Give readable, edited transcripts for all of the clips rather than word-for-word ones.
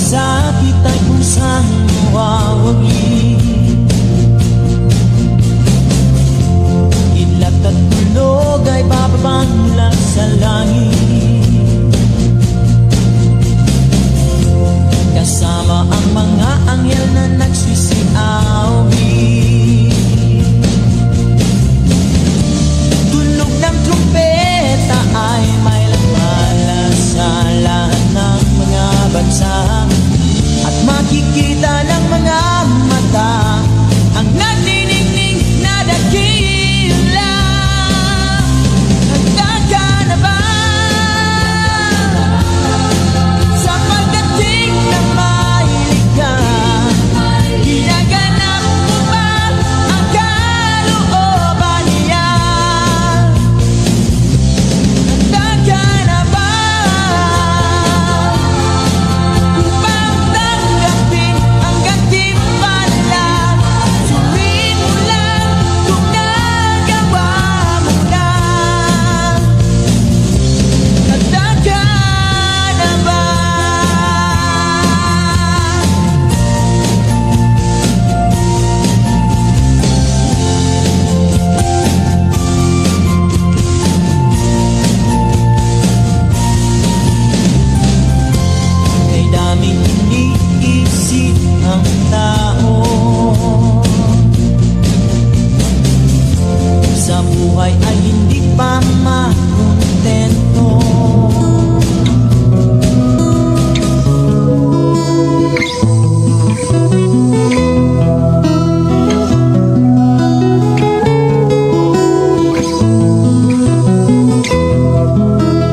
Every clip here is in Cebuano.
Sakit ay kung saan mawawagi. Kidlat at tulog ay bababa mula sa langit. Kasama ang mga anghel na nagsisiawit. Tunog ng trumpeta ay may lamala sa lahat ng mga bansa. At makikita ng mga mata ang nagniningning na dakila. Handa ka na ba sa pagdating ng mahilig ka? Ginaganap mo ba ang kalooban niya? Handa ka na ba upang tanggapin ang gantimpala? Suriin mo lang kung nagawa mo na. Handa ka na ba? Kay daming iniisip ang tao sa buhay ay hindi pa makontento.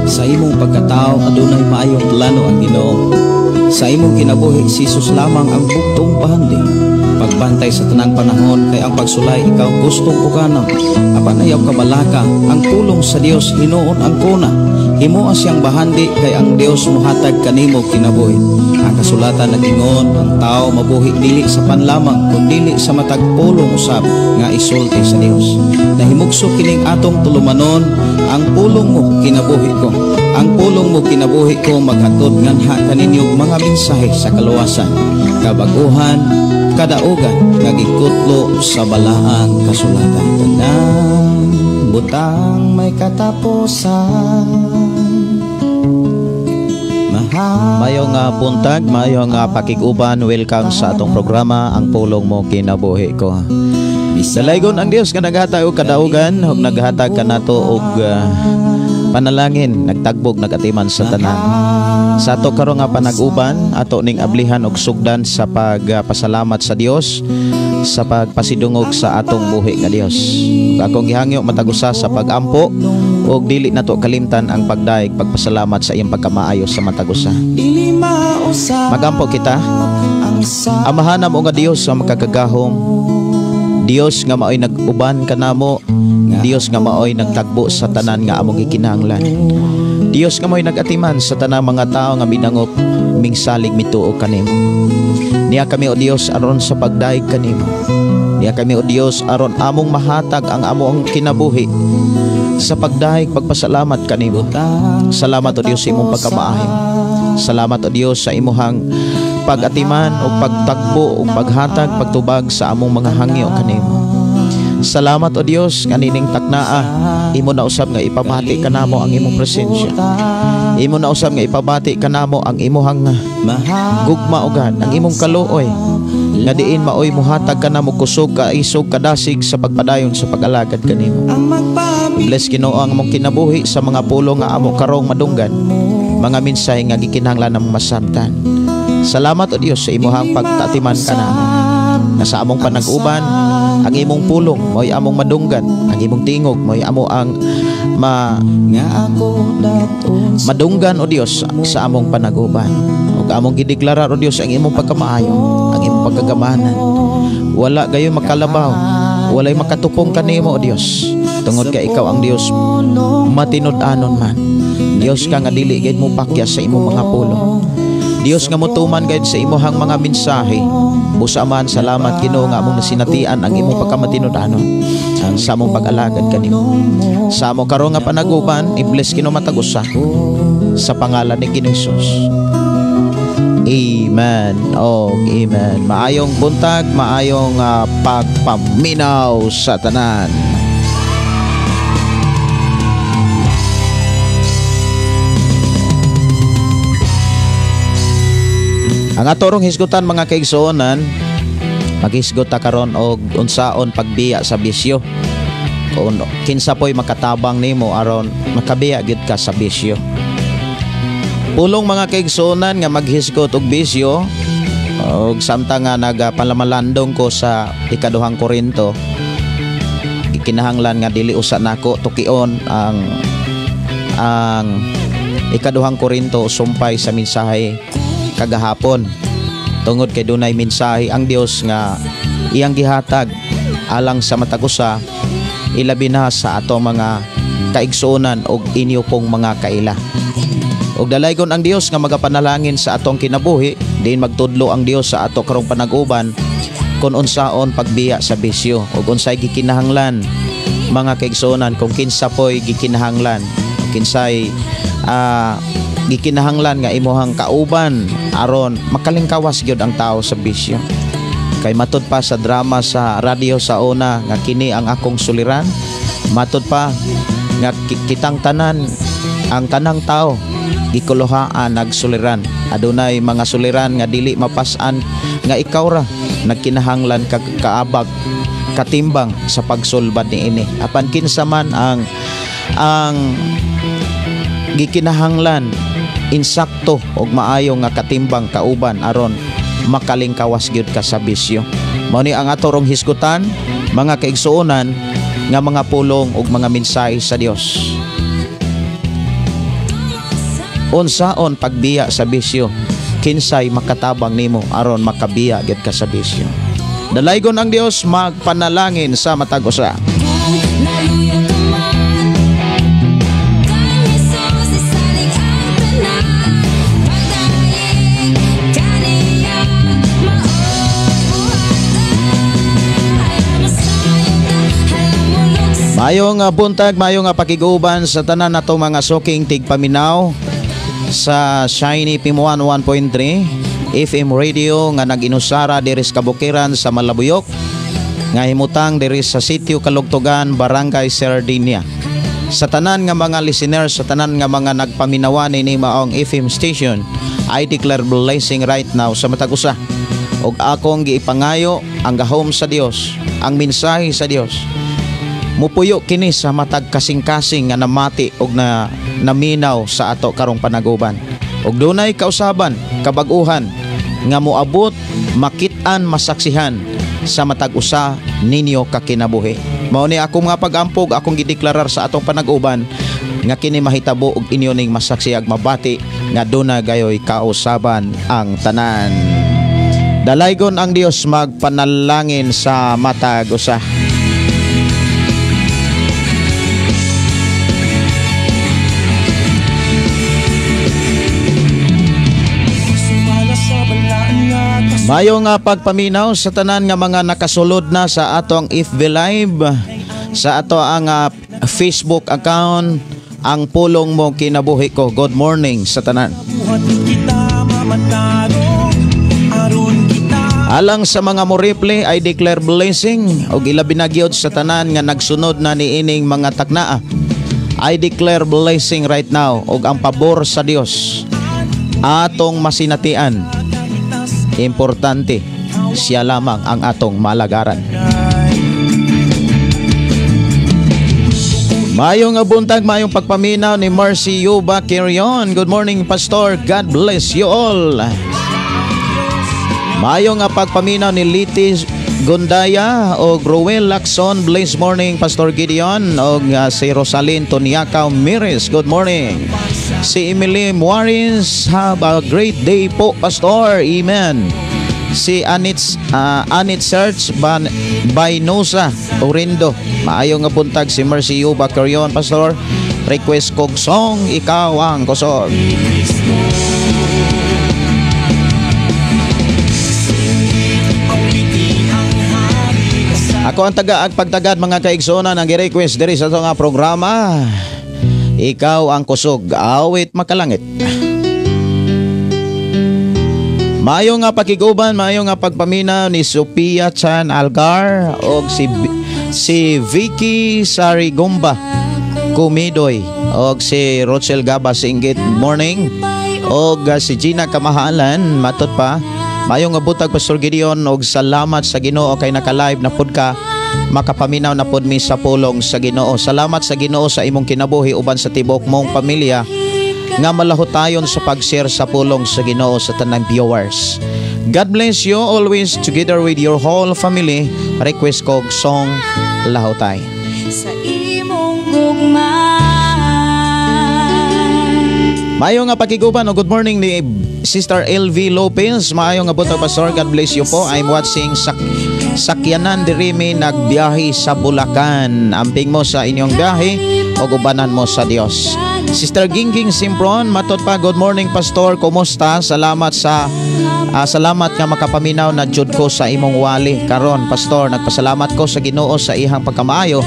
Sa imong pagkatao adunay maayong plano ang Ginoo. Sa imong kinabuhi si Jesus lamang ang bugtong bahandi. Pagbantay sa tanang panahon kay ang pagsulay ikaw gustong uganon. Apan ayaw kabalaka ang pulong sa Dios hinuon ang kuna. Himoa siyang bahandi kay ang Dios mohatag kanimo kinabuhi. Ang kasulatan nag-ingon ang tao mabuhi dili sa panlamang kun dili sa matag pulong usab nga isulti sa Dios. Nahimugso kining atong tulumanon, ang pulong mo kinabuhi ko. Ang pulong mo kinabuhi ko maghatod nganha kaninyo mga mensahe sa kaluwasan, kabaguhan, kadaugan nga gikutlo sa balaang kasulatan. Tanang butang may katapusan. Mayo nga buntag, mayo nga pakig-uban, welcome sa atong programa Ang Pulong Mo Kinabuhi Ko. Dalaygon ang Dios nga naghatag og kadaugan ug naghatag kanato og panalangin, nagtagbog, nagatiman sa tanan. Sa ato karon nga panag-uban, ato ning ablihan og sugdan sa pagpasalamat sa Dios sa pagpasidungog sa atong buhi nga Dios. Ug akong gihangyo matag usa sa pag-ampo ug dili nato kalimtan ang pagdaig pagpasalamat sa iyang pagkamaayo sa matag usa. Magampo kita. Amahan namo nga Dios nga makakagahom, Dios nga maoy nag-uban kanamo, Dios nga maoy nagtagbo sa tanan nga among gikinahanglan, Dios nga maoy nag-atiman sa tanang mga tawo nga minangop mingsalig mituo kanimo. Niya kami o Dios aron sa pagdaig kanimo. Niya kami o Dios aron among mahatag ang among kinabuhi sa pagdaig pagpasalamat kanimo. Salamat o Dios sa imong pagkamaayo. Salamat o Dios sa imuhang pag-atiman o pagtagbo o paghatag pagtubag sa among mga hangyo kanimo. Salamat o Dios nga nining taknaa imo na usab nga ipabati kanamo ang imong presensya. Imo na usab nga ipabati kanamo ang imuhang gugma o God, ang imong kaluoy nga diin maoy muhatag kanamo kusog kaisog kadasig sa pagpadayon sa pag-alagad kanimo. Bless Ginoo ang among kinabuhi sa mga pulong nga amo karong madunggan, mga mensahe nga gikinahanglan namong masabtan. Salamat o Dios sa imuhang pagtatiman kanamo. Nga sa among panag-uban, ang imong pulong mo'y among madunggan, ang imong tingog mo'y amo ang madunggan o Dios sa among panag-uban. Ug among gideklarar o Dios ang imong pagkamaayo, ang imong pagkagamanan. Wala gayon makalabaw, walay makatupong kanimo o Dios, tungod kay ikaw ang Dios matinud-anon man. Dios ka nga dili gayud mo pakyas sa imong mga pulong. Dios nga motuman gayud sa imuhang mga mensahe. Busa man, salamat Ginoo nga among nasinatian ang imong pagkamatinud-anon sa among pag-alagad kanimo. Sa among karon nga panaguban, i-bless Ginoo matag usa sa pangalan ni Ginoo Hesus. Amen. Oh, amen. Maayong buntag, maayong pagpaminaw sa tanan. Ang atorong hisgutan mga kaigsuonan, maghisgot ta karon og unsaon pagbiya sa bisyo. Kung kinsa po'y makatabang nimo aron makabiya gyud ka sa bisyo. Pulong mga kaigsuonan nga maghisgot og bisyo, og samtang nga nagapalamalandong ko sa ikaduhang Korinto, kinahanglan nga dili usa nako tukion ang ikaduhang Korinto sumpay sa mensahe kagahapon, tungod kay dunay mensahe ang Dios nga iyang gihatag alang sa matag usa, ilabi na sa ato mga kaigsuonan og inyo pong mga kaila. Og dalaygon ang Dios nga magapanalangin sa atong kinabuhi, diin magtudlo ang Dios sa ato karong panag-uban kon unsaon pagbiya sa bisyo ug unsay gikinahanglan mga kaigsuonan, kung kinsa poy gikinahanglan, kinsay gikinahanglan nga imuhang kauban aron makalingkawas gyud ang tao sa bisyo. Kay matud pa sa drama sa radyo sa una nga kini ang akong suliran, matud pa nga kitang tanan, ang tanang tao gikuluhaan nagsuliran. Adunay mga suliran nga dili mapas-an nga ikaw ra nagkinahanglan kag kaabag katimbang sa pagsulbad niini. Apan kinsa man ang gikinahanglan insakto og maayo nga katimbang kauban aron makalingkawas gyud ka sa bisyo. Mao ni ang ato rong hisgutan mga kaigsuonan nga mga pulong ug mga mensahe sa Dios. Unsaon pagbiya sa bisyo, kinsay makatabang nimo aron makabiya gyud ka sa bisyo. Dalaygon ang Dios magpanalangin sa matag usa. Mayong buntag, mayong pakiguban sa tanan natong mga suking tigpaminaw sa Shiny PM 1.3 FM Radio nga nag-inusara diri sa Kabukiran sa Malabuyok, nga himutang diri sa Sitio Kalugtugan, Barangay Sardinia. Sa tanan nga mga listeners, sa tanan nga mga nagpaminawan ni maong FM station, I declare blessing right now sa matag usa. Og akong giipangayo ang gahom sa Dios, ang mensahe sa Dios. Mupuyo kini sa matag kasing-kasing nga namati og na naminaw sa ato karong panaguban. Og dunay kausaban, kabag-uhan nga moabot, makit-an, masaksihan sa matag usa ninyo kakinabuhi. Mao ni akong mga pag-ampog, akong gideklarar sa atong panaguban nga kini mahitabo og inyo ning masaksi ag mabati nga duna gayoy kausaban ang tanan. Dalaygon ang Dios magpanalangin sa matag usa. Mayo nga pagpaminaw sa tanan nga mga nakasulod na sa atong FB Live, sa ato ang Facebook account, ang Pulong Mo Kinabuhi Ko. Good morning sa tanan. Alang sa mga mo-replay, I declare blessing og ilabi na gyud sa tanan nga nagsunod na niining mga taknaa. I declare blessing right now og ang pabor sa Dios atong masinatian. Importante, siya lamang ang atong malagaran. Mayong buntag, mayong pagpaminaw ni Mercy Yuba Carrion. Good morning, Pastor. God bless you all. Mayong pagpaminaw ni Litis Gundaya o Ruel Lacson. Bless morning, Pastor Gideon. O si Rosalyn Toniaca Miris. Good morning. Si Emily Muarins, have a great day po, Pastor. Amen. Si Anit Search Bainosa Orindo. Maayong nga buntag si Mercy Yuba Carrion, Pastor. Request kog song, Ikaw Ang Kusog. Ako ang taga pagtagad mga kaigsuonan ang gi-request diri sa atong programa. Ikaw ang kusog, awit makalangit. Maayo nga pakiguban, maayo nga pagpaminaw ni Sophia Chan Algar og si Vicky Sarigomba Kumidoy og si Rochelle Gaba Singgit, morning, og si Gina Kamahalan. Matod pa, maayo nga buntag, Pastor Gideon, og salamat sa Ginoo kay naka-live na pud ka, makapaminaw na pud mi sa pulong sa Ginoo. Salamat sa Ginoo sa imong kinabuhi uban sa tibok mong pamilya nga malahotayon sa pag-share sa pulong sa Ginoo sa tanang viewers. God bless you always together with your whole family. Request kog song "Lahutay." Sa imong gugma. Maayo nga pakiguban o good morning ni Sister LV Lopez. Maayo nga buntag, Pastor. God bless you po. I'm watching sa sakyanan diri mi nagbiyahe sa Bulacan. Amping mo sa inyong biyahe o ubanan mo sa Dios. Sister Gingging Simpron, matod pa, good morning, Pastor. Kumusta? Salamat nga makapaminaw na jud ko sa imong wali karon, Pastor. Nagpasalamat ko sa Ginoo sa ihang pagkamaayo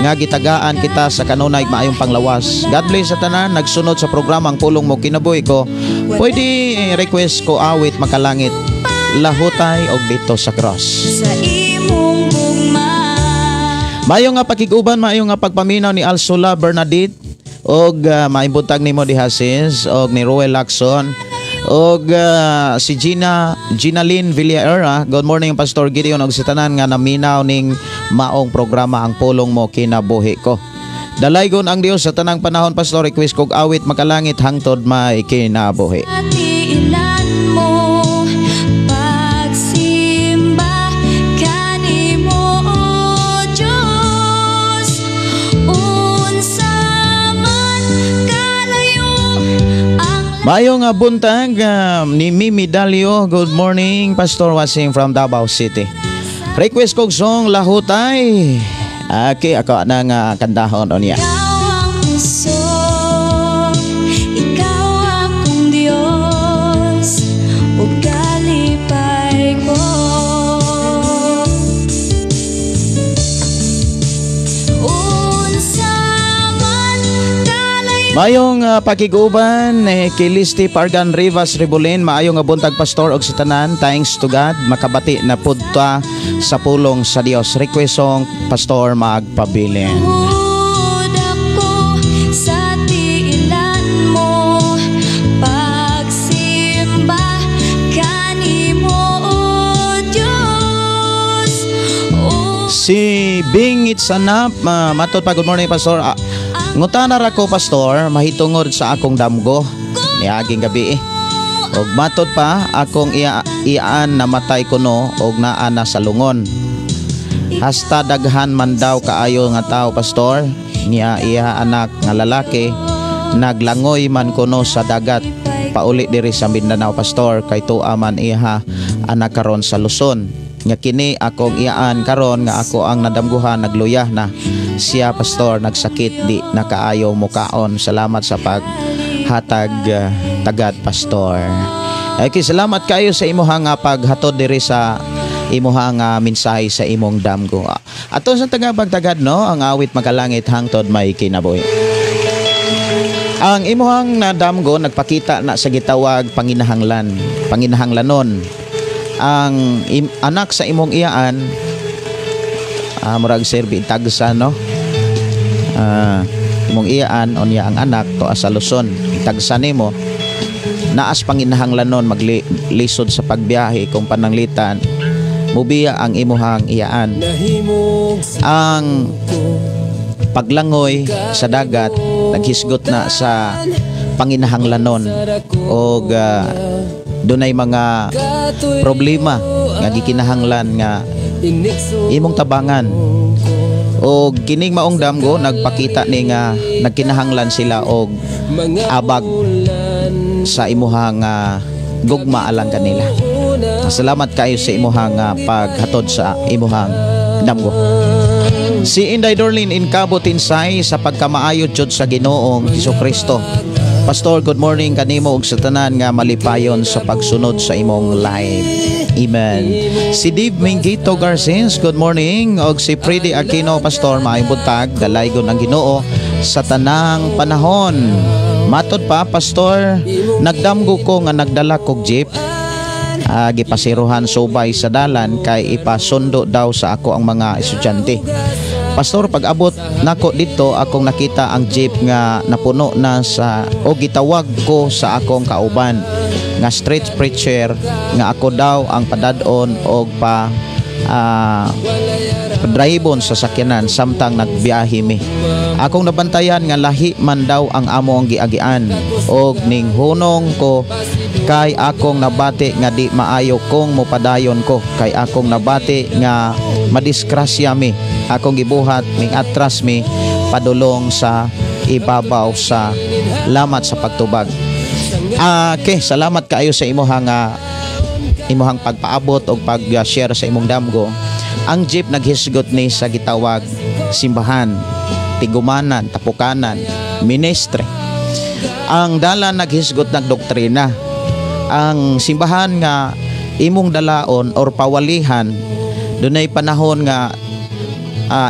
nga gitagaan kita sa kanunay maayong panglawas. God bless sa tanan nagsunod sa programang Pulong Mo Kinabuhi Ko. Pwede request ko awit "Makalangit", "Lahutay" og "Didto sa Cross." Sa imong gugma. Maayo nga pakiguban, maayo nga pagpaminaw ni Alsula Bernadette og maayong buntag nimo diha, sis, og ni Roel Lacson og si Gina Gina Lynn Villaera. Good morning, Pastor Gideon, og sa tanan nga naminaw ning maong programa Ang Pulong Mo Kinabuhi Ko. Dalaygon ang Dios sa tanang panahon, Pastor. Request kog awit "Makalangit", "Hangtod May Kinabuhi." Tiilan mo pagsimba kanimo, O Dios, unsa man kalayo ang Maayo nga buntag ni Mimi Dalio. Good morning, Pastor, watching from Davao City. Request kog song "Lahutay." Okay, ako na nga kandahon unya. Ikaw ang kusog, ikaw akong Diyos, ug kalipay ko. Unsa man kalayo Maayong pakiguban kay Listi Pargan Rivas Rebulin. Maayong nga buntag, Pastor, og sa tanan. Thanks to God, makabati na pud ta sa pulong sa Dios. Request song, Pastor, "Magpabilin." Tuhod ako sa tiilan mo pagsimba kanimo, O Dios. O Si Bing Itsanap, matod pa, good morning, Pastor. Ngutana ra ko, Pastor, mahitungod sa akong damgo niaging gabi eh. Og matod pa, akong iyaan namatay kuno og naa na sa lungon. Hasta daghan man daw kaayo nga tao, Pastor, niya iya anak nga lalaki naglangoy man kuno sa dagat pauli diri sa Mindanao, Pastor, kay tuwa man iha anak karon sa Luzon. Nga kini akong iyaan karon nga ako ang nadamguhan, nagluyah na siya, Pastor, nagsakit, di nakaayo mukaon. Salamat sa paghatag tagad, Pastor. Okay, salamat kayo sa imuhang nga paghatod diri sa imuhang mensahe sa imong damgo. Ato sa tagapagtagad, no, ang awit "Makalangit", "Hangtod May Kinabuhi." Ang imuhang nadamgo nagpakita na sa gitawag panginahanglan, panginahanglanon. Ang anak sa imong iyaan, murag serbi tagsa, no? Imong iyaan unya ang anak to sa Luzon. Tagsa nimo naas panginahanglanon, maglisod sa pagbiyahe kung pananglitan mubiya ang imuhang iyaan. Ang paglangoy sa dagat naghisgot na sa panginahanglanon og dunay mga problema nga gikinahanglan nga imong tabangan, og kining maong damgo nagpakita ni nga nagkinahanglan sila og abag sa imuhang gugma alang kanila. Salamat kayo sa imuhang paghatod sa imuhang damgo. Si Inday Dorlin Incabo Tinsay, sa pagkamaayo jud sa Ginoong Kristo. Pastor, good morning kanimo ug sa tanan nga malipayon sa pagsunod sa imong live. Amen. Si Dave Mingito Garcins, good morning. Og si Freddy Aquino, Pastor, maayong buntag, dalaygon ang Ginoo sa tanang panahon. Matod pa, Pastor, nagdamgo ko nga nagdala kog jeep. Gipasiruhan subay sa dalan kay ipasundo daw sa ako ang mga estudyante. Pastor, pag abot nako dito akong nakita ang jeep nga napuno na sa o gitawag ko sa akong kauban nga street preacher nga ako daw ang padadon og pa drivon sa sakyanan samtang nagbiyahe mi. Akong nabantayan nga lahi man daw ang amo ang giagian og ning hunong ko kay akong nabati nga di maayo kung mopadayon ko kay akong nabati nga madiskrasya mi. Akong gibuhat ming atras mi padulong sa ibabaw sa lamat sa pagtubag. Okay, salamat kaayo sa imuhang imuhang pagpaabot og pag-share sa imong damgo. Ang jeep naghisgot ni sa gitawag simbahan, tigumanan, tapukanan, ministry. Ang dala naghisgot ng doktrina. Ang simbahan nga imong dalaon or pawalihan, dunay panahon nga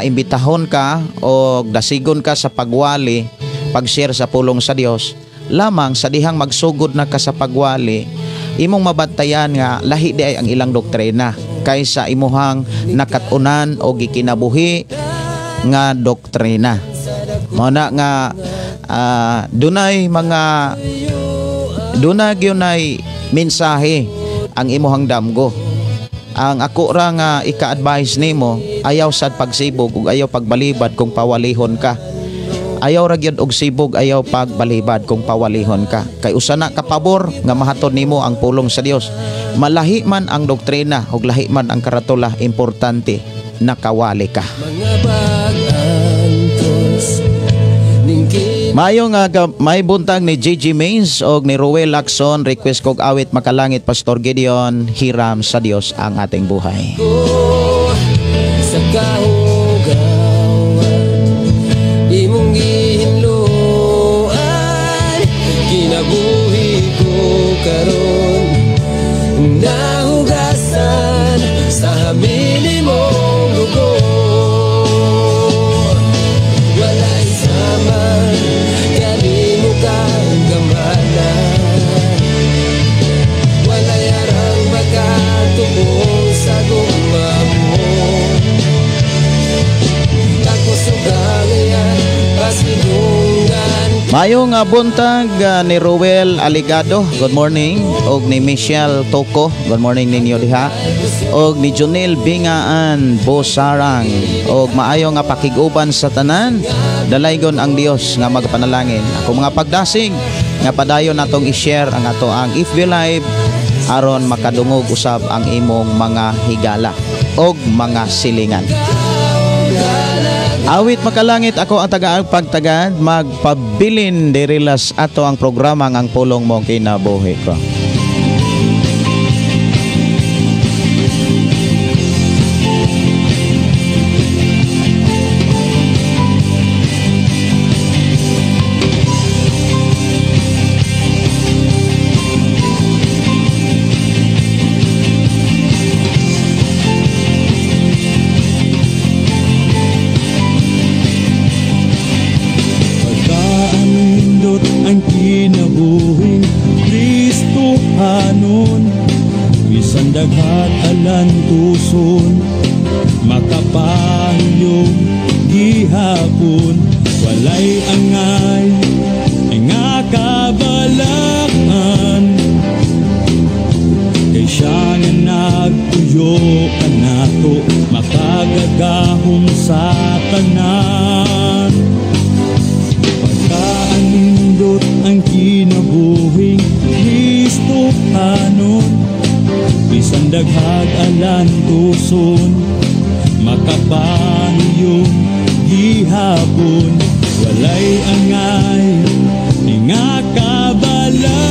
imbitahon ka o dasigon ka sa pagwali, pag-share sa pulong sa Dios, lamang sa dihang magsugod na ka sa pagwali, imong mabantayan nga lahi di ay ang ilang doktrina kaysa imuhang nakatunan o gikinabuhi nga doktrina. Mao na nga dunay mga dunay gyunay mensahe ang imuhang damgo. Ang ako ra nga ika-advise nimo, ayaw sad pagsibog ug ayaw pagbalibad kung pawalihon ka. Ayaw ra gyud og sibog, ayaw pagbalibad kung pawalihon ka. Kay usa na ka pabor nga mahatod nimo ang pulong sa Dios. Malahi man ang doktrina ug lahi man ang karatula, importante nakawali ka. Maayong may buntag ni Gigi Mains og ni Ruel Lacson, request kog awit makalangit Pastor Gideon, hiram sa Dios ang ating buhay. Sa kahugawan imong gihinloan, kinabuhi ko karon nahugasan sa hamili mong dugo. Walay sama kanimo kagamanan, walay arang makatubong sa gugma mo. Ako sugangan pasidunggan. Mayong buntag ni Ruel Aligado, good morning. Og ni Michelle Toko, good morning ninyo diha. Og ni Junel Bingaan Bosarang. Og maayo nga pakig-uban sa tanan, dalaygon ang Dios nga magpanalangin. Ako mga pagdasig nga padayon natong i-share ang ato ang FB Live aron makadungog usab ang imong mga higala og mga silingan. Awit makalangit, ako ang taga-pagtagad, magpabilin dirilas ato ang programa ang pulong mo kinabuhi ko. Daghat alantuson, makapahiyom gihapon, walay angay nga kabalakan. Kay siya nga nagtuyo kanato, makagagahom sa tanan. Pagkaanindot ang kinabuhing Kristohanon, bisan daghag alantuson, makapahiyom gihapon, walay angay nga kabalakan.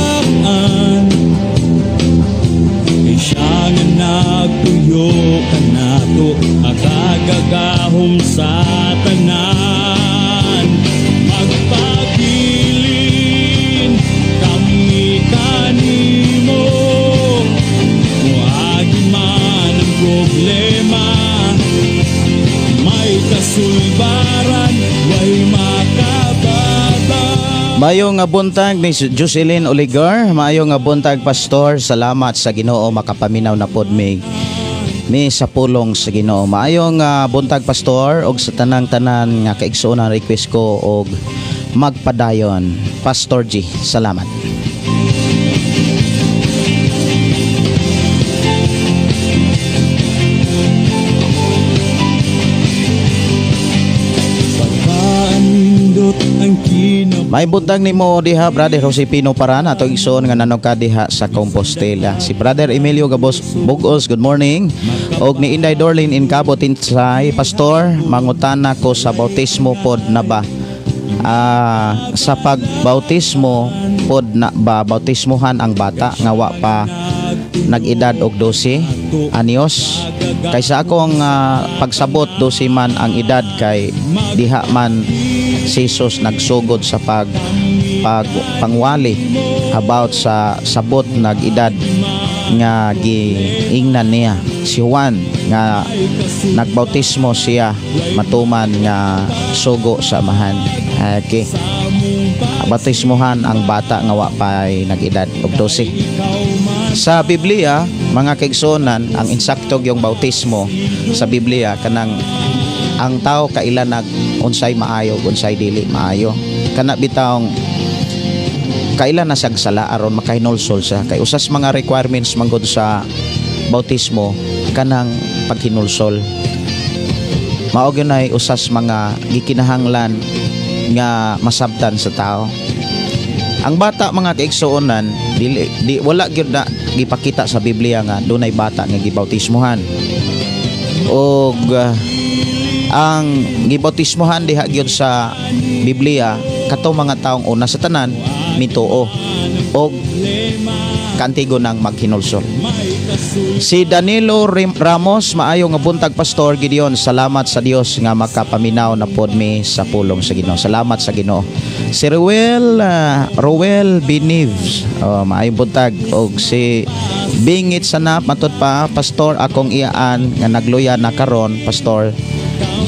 Kay siya nga nagtuyo kanato, makagagahom sa tanan. Magpabilin kami kanimo, man ang problema, may kasulbaran, way makababa. Maayong nga buntag, Miss Jocelyn Oligar. Maayong nga buntag, Pastor. Salamat sa Ginoo, makapaminaw na pod mi sa pulong sa Ginoo. Maayong buntag, Pastor, og sa tanang-tanan nga kaigsuonan, request ko og magpadayon. Pastor G, salamat. May buntag nimo diha, Brother Josepino Parana, atong igsoon nga nanog ka diha sa Compostela. Si Brother Emilio Gabos Bugos, good morning. Og ni Inday Dorlin in Cabo Tinsay, Pastor, mangutana ko sa bautismo pod na ba? Sa pagbautismo pod na ba bautismohan ang bata nga wa pa nag-edad og 12 anyos? Kaysa akong pagsabot 12 man ang edad kay diha man si Jesus nagsugod sa pangwali about sa sabot nag-edad nga giingnan niya si Juan nga nagbautismo siya matuman nga sugo sa amahan. Okay. Bautismohan ang bata nga wa pay nag-edad og 12. Sa Biblia, mga kaigsuonan, ang insaktog yung bautismo sa Biblia kanang ang tao kailan nag unsay maayo unsay dili maayo. Kana bitawng kailan na siyang sala aron makahinulsol siya. Kay usas mga requirements manggod sa bautismo kanang paghinulsol. Mao gyud nay usas mga gikinahanglan nga masabtan sa tao. Ang bata, mga kaigsuonan, dili di wala gyud na gipakita sa Biblia nga dunay bata nga gibautismohan. Og ang gibautismohan diha gyud sa Biblia kato mga taong una sa tanan mituo og kantigo nang maghinulsol. Si Danilo Ramos, maayo nga buntag, Pastor Gideon. Salamat sa Dios nga makapaminaw na pod mi sa pulong sa Ginoo. Salamat sa Ginoo. Si Ruel Binives, oh, maayong buntag. Og si Bingit Sanap, matud pa, Pastor, akong iyaan nga nagluya na karon, Pastor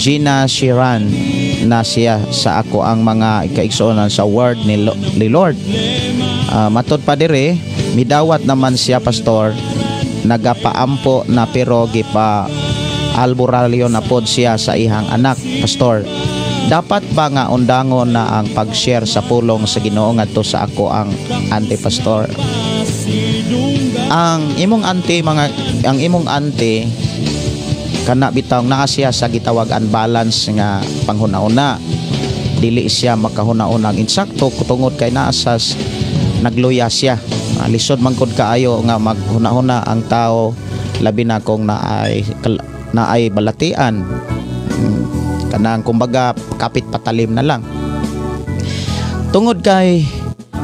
Gina Shiran na siya sa ako ang mga kaigsuonan sa word ni Lord. Matod pa dire, midawat naman siya, Pastor, nagapaampo na pero gipa alboralyo na pod siya sa ihang anak, Pastor. Dapat ba nga undangon na ang pag-share sa pulong sa Ginoo ngadto sa ako ang auntie, Pastor? Ang imong auntie, ang imong auntie kana bitaw naa siya sa gitawag unbalance nga panghuna-una. Dili siya makahuna-una ang insakto tungod kay naa sa nagluya siya. Lisod man gud kaayo nga maghuna-huna ang tao, labi na kung naay balatian. Kanang kumbaga kapit patalim na lang. Tungod kay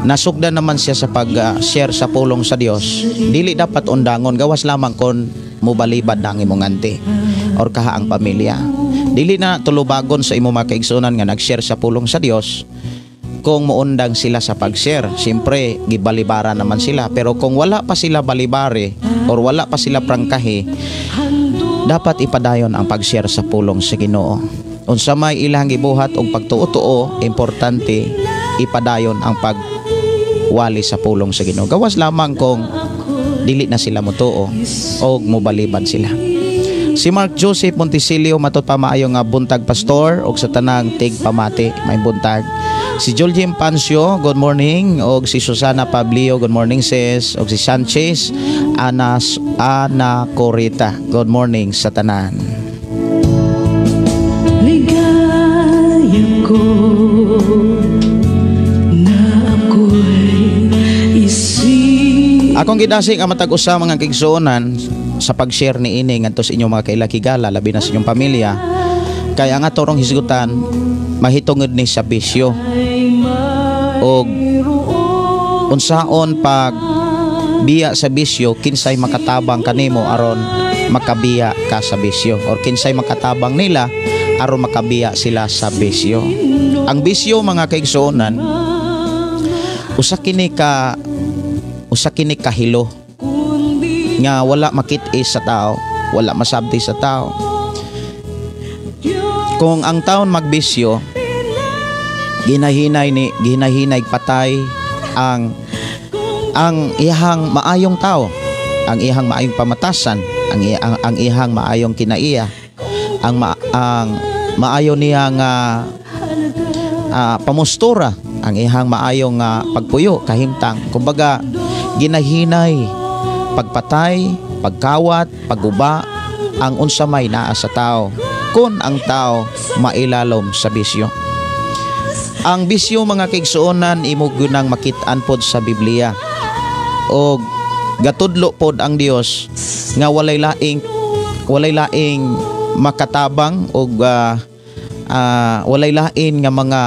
nasugdan naman siya sa pag-share sa pulong sa Dios, dili dapat undangon, gawas lamang kon mobalibad na ang imong auntie or kaha ang pamilya. Dili na tulubagon sa imong mga kaigsuonan nga nag-share sa pulong sa Dios kung muundang sila sa pag-share. Siyempre, gibalibara naman sila. Pero kung wala pa sila balibare or wala pa sila prangkahi, dapat ipadayon ang pag-share sa pulong sa Ginoo. Unsa may ilang gibuhat og pagtuo-tuo, importante ipadayon ang pagwali sa pulong sa Ginoo. Gawas lamang kung dili na sila motuo o mobalibad sila. Si Mark Joseph Montesilio, matod pa, maayo nga buntag, Pastor, og sa tanang tigpamati, may buntag. Si Juljim Pancio, good morning. Og si Susana Pablio, good morning sis. Og si Sanchez Ana, Ana Corita, good morning sa tanan. Ligaya ko na ako'y isip. Akong gidasig ang matag usa, mga kaigsuonan, sa pag-share ni ini ngadto sa inyong mga kailakigala, labi na sa inyong pamilya, kay ang ato rong hisgutan mahitungod ni sa bisyo og unsaon pag biya sa bisyo, kinsay makatabang kanimo aron makabiya ka sa bisyo, or kinsay makatabang nila aron makabiya sila sa bisyo. Ang bisyo, mga kaigsuonan, usa kini kahilo nga wala makit-is sa tao, wala masabti sa tao. Kung ang taon magbisyo, Ginahinay ni ginahinay patay ang iyahang maayong tao, ang iyahang maayong pamatasan, ang iyahang maayong kinaiya, ang maayo niya nga pamustura, ang iyahang maayong pagpuyo, kahimtang. Kumbaga, ginahinay pagpatay, pagkawat, pagguba ang unsa may naa sa tao kung ang tao mailalom sa bisyo. Ang bisyo, mga kaigsuonan, imo gunang makit-an pod sa Biblia. Og gatudlo pod ang Dios nga walay laing makatabang og walay lain nga mga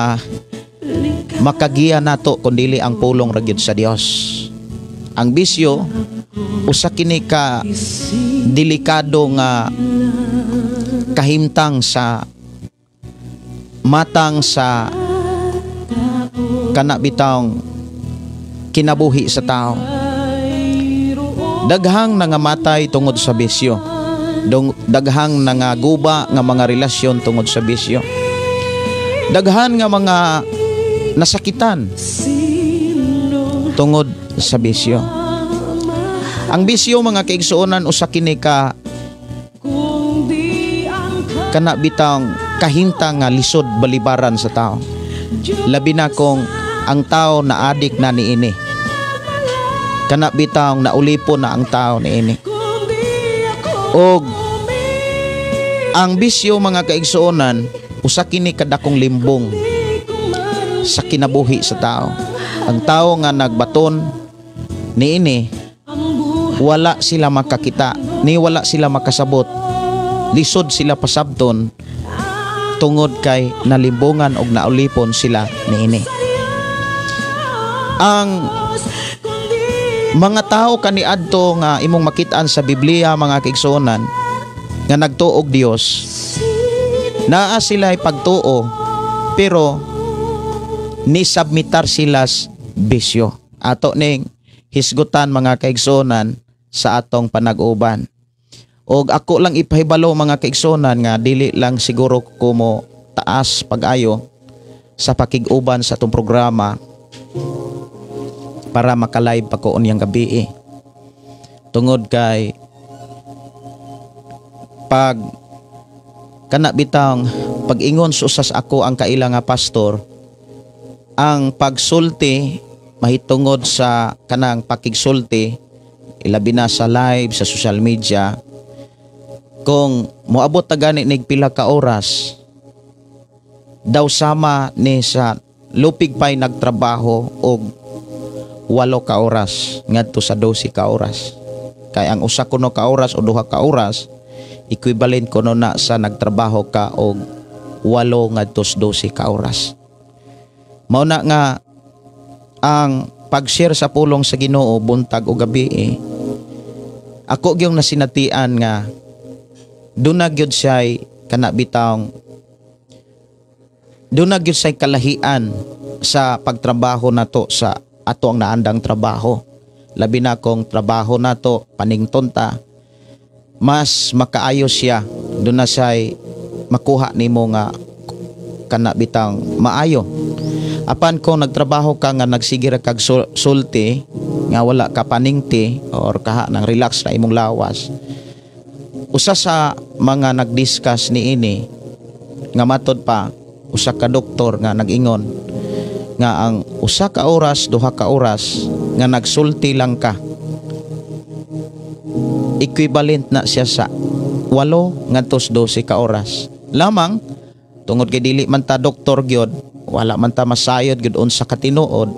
makagiya nato kundili ang pulong ra gyud sa Dios. Ang bisyo, usa kini ka delikado nga kahimtang sa matang sa kana bitawng kinabuhi sa tao. Daghang nangamatay tungod sa bisyo. Daghang nangaguba nga mga relasyon tungod sa bisyo. Daghan nga mga nasakitan tungod sa bisyo. Ang bisyo, mga kaigsuonan, usa kini ka kana bitang kahimtang nga lisod balibaran sa tao. Labi na kung ang tao na adik na niini. Kana bitang naulipon na ang tao niini. Og ang bisyo, mga kaigsuonan, usa kini kadakong limbong sa kinabuhi sa tao. Ang tao nga nagbaton niini, wala sila makakita, ni wala sila makasabot. Lisod sila pasabton tungod kay nalimbungan og naulipon sila niini. Ang mga tao kaniadto nga imong makitaan sa Biblia, mga kaigsuonan, nga nagtuog Dios, naa sila pagtuo pero ni submitar sila bisyo. Ato ning hisgutan, mga kaigsuonan, sa atong panag-uban. Og ako lang ipahibalo, mga kaigsuonan, nga dili lang siguro ko mo taas pag-ayo sa pakig-uban sa atong programa para maka-live pa ko unyang gabi eh. Tungod kay pag kana bitang pag-ingon sa usas ako ang kaila nga pastor, ang pagsulti mahitungod sa kanang pakigsulti, ilabi na sa live sa social media, kung moabot ta gani nig pila ka oras, daw sama ni sa lupig pa'y nagtrabaho og 8 ka oras ngadto sa 12 ka oras, kay ang usa kuno ka oras o 2 ka oras, equivalent kuno na sa nagtrabaho ka og 8 ngadto sa 12 ka oras. Mao na nga ang pag-share sa pulong sa Ginoo buntag o gabi eh, ako gyung nasinatian nga duna gyud siya'y kana bitawng duna gyud siya'y kalahian sa pagtrabaho nato sa ato ang naandang trabaho. Labi na kung trabaho nato panington ta, mas makaayo siya, duna siya'y makuha nimo nga kana bitang maayo. Apan kung nagtrabaho ka nga nagsige ra kag sulti nga wala ka paningti or kaha nang relax na imong lawas. Usa sa mga nag-discuss niini nga matod pa usa ka doktor nga nag-ingon nga ang usa ka oras, 2 ka oras nga nagsulti lang ka, equivalent na siya sa 8 ngadto 12 ka oras. Lamang tungod kay dili man ta doktor gyud, wala man ta masayod gyud unsa katinuod,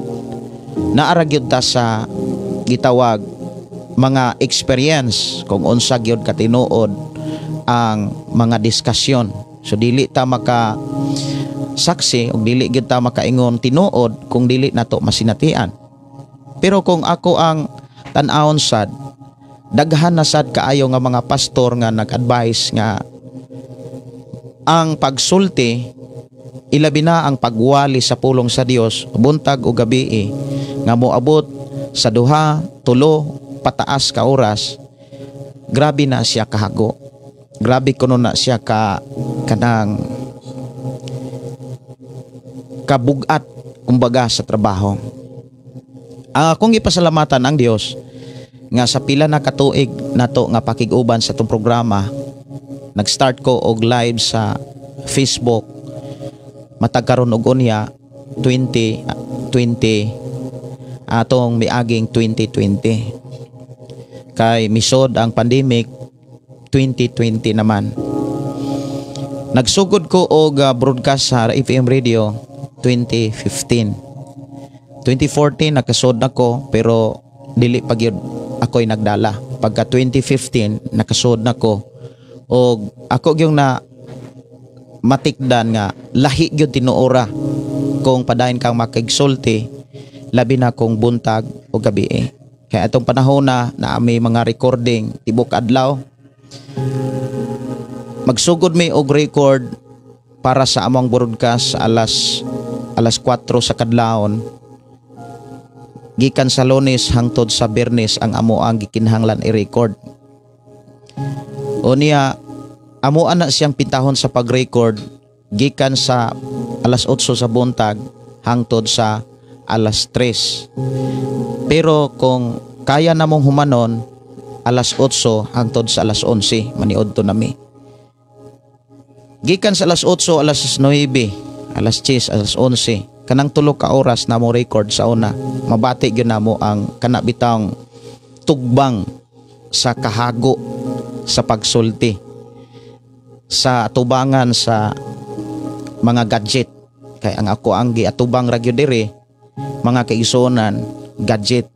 naara gyud ta sa gitawag mga experience kung unsa gyud katinuod ang mga diskusyon. So dili ta maka saksi ug dili gyud ta makaingon tinuod kung dili nato masinatian. Pero kung ako ang tan-awon sad, daghan na sad kaayo nga mga pastor nga nag-advise nga ang pagsulti, ilabi na ang pagwali sa pulong sa Dios buntag o gabi eh, nga moabot sa 2, 3 pataas ka oras, grabe na siya kahago, grabe kuno na siya ka kanang Kabugat kumbaga sa trabaho. Ang akong ipasalamatan ang Dios nga sa pila na katuig nato nga pakig-uban sa atong programa, nag-start ko og live sa Facebook matag karon og unya 2020, atong miaging 2020, kay misod ang pandemic 2020 naman. Nagsugod ko og broadcast sa FM radio 2015. 2014 nakasod na ko, pero dili pa gyud ako'y nagdala. Pagka 2015 nakasod na ko og ako gyung na matikdan nga lahi gyud tinuora kung padayon kang makigsulti, labi na kung buntag o gabi eh. Kaya atong panahon na na may mga recording tibok adlaw. Magsugod mi og record para sa among broadcast alas 4 sa kadlawon gikan sa Lunes hangtod sa Biyernes ang amo ang gikinahanglan i-record. O niya amo ana siyang pintahon sa pag-record gikan sa alas 8 sa buntag hangtod sa alas 3. Pero kung kaya namong humanon, alas 8 hangtod sa alas 11 maniod to nami. Gikan sa alas 8, alas 9, alas 10, alas 11, kanang 3 ka oras namo record sa una, mabati gyud namo ang kana bitawng tugbang sa kahago sa pagsulti sa atubangan sa mga gadget, kay ang ako ang giatubang ra gyud diri, mga kaigsuonan, gadget.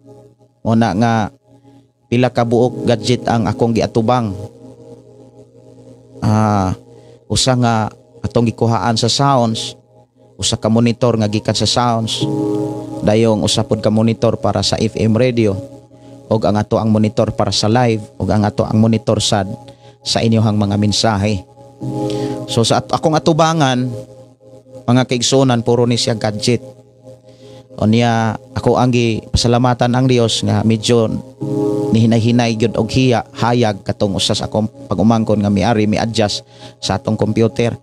Una nga pila ka buok gadget ang akong giatubang. Usa nga atong gikuhaan sa sounds, usa ka monitor nga gikan sa sounds, dayong usa pod ka monitor para sa FM radio, og ang ato ang monitor para sa live, og ang ato ang monitor sad sa inyohang mga mensahe. So sa akong atubangan, mga kaigsuonan, puro ni siya gadget. O niya ako ang gipasalamatan ang Dios nga medyo nihinay-hinay gyud og hiya hayag katong usa sa akong pag-umangkon nga miari mi-adjust sa atong computer.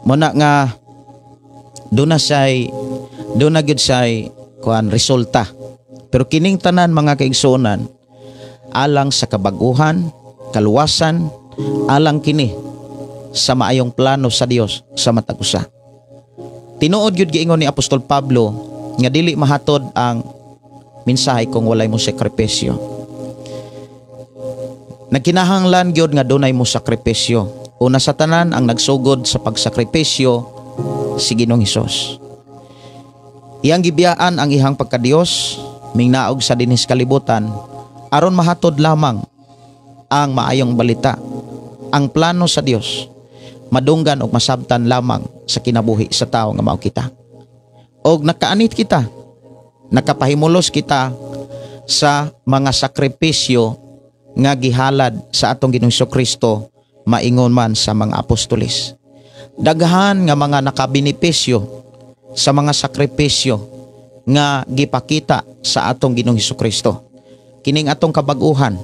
Muna nga doon na gyud say kuan resulta. Pero kining tanan, mga kaigsuonan, alang sa kabaguhan, kaluwasan, alang kini sa maayong plano sa Dios sa matag usa. Tinuod gyud giingon ni Apostol Pablo nga dili mahatod ang mensahe kung walay mo sakripisyo. Nagkinahanglan gyud nga dunay mo sakripisyo. Una sa tanan, ang nagsugod sa pagsakripisyo si Ginoong Hesus. Iyang gibiyaan ang ihang pagkadiyos, mingnaog sa dinhis kalibutan aron mahatod lamang ang maayong balita, ang plano sa Dios, madunggan og masabtan lamang sa kinabuhi sa tao nga mao kita. Og nakaanit kita, nakapahimulos kita sa mga sakripisyo nga gihalad sa atong Ginoong Kristo, maingon man sa mga apostoles. Daghan nga mga nakabenepisyo sa mga sakripisyo nga gipakita sa atong Ginoong Kristo. Kining atong kabag-uhan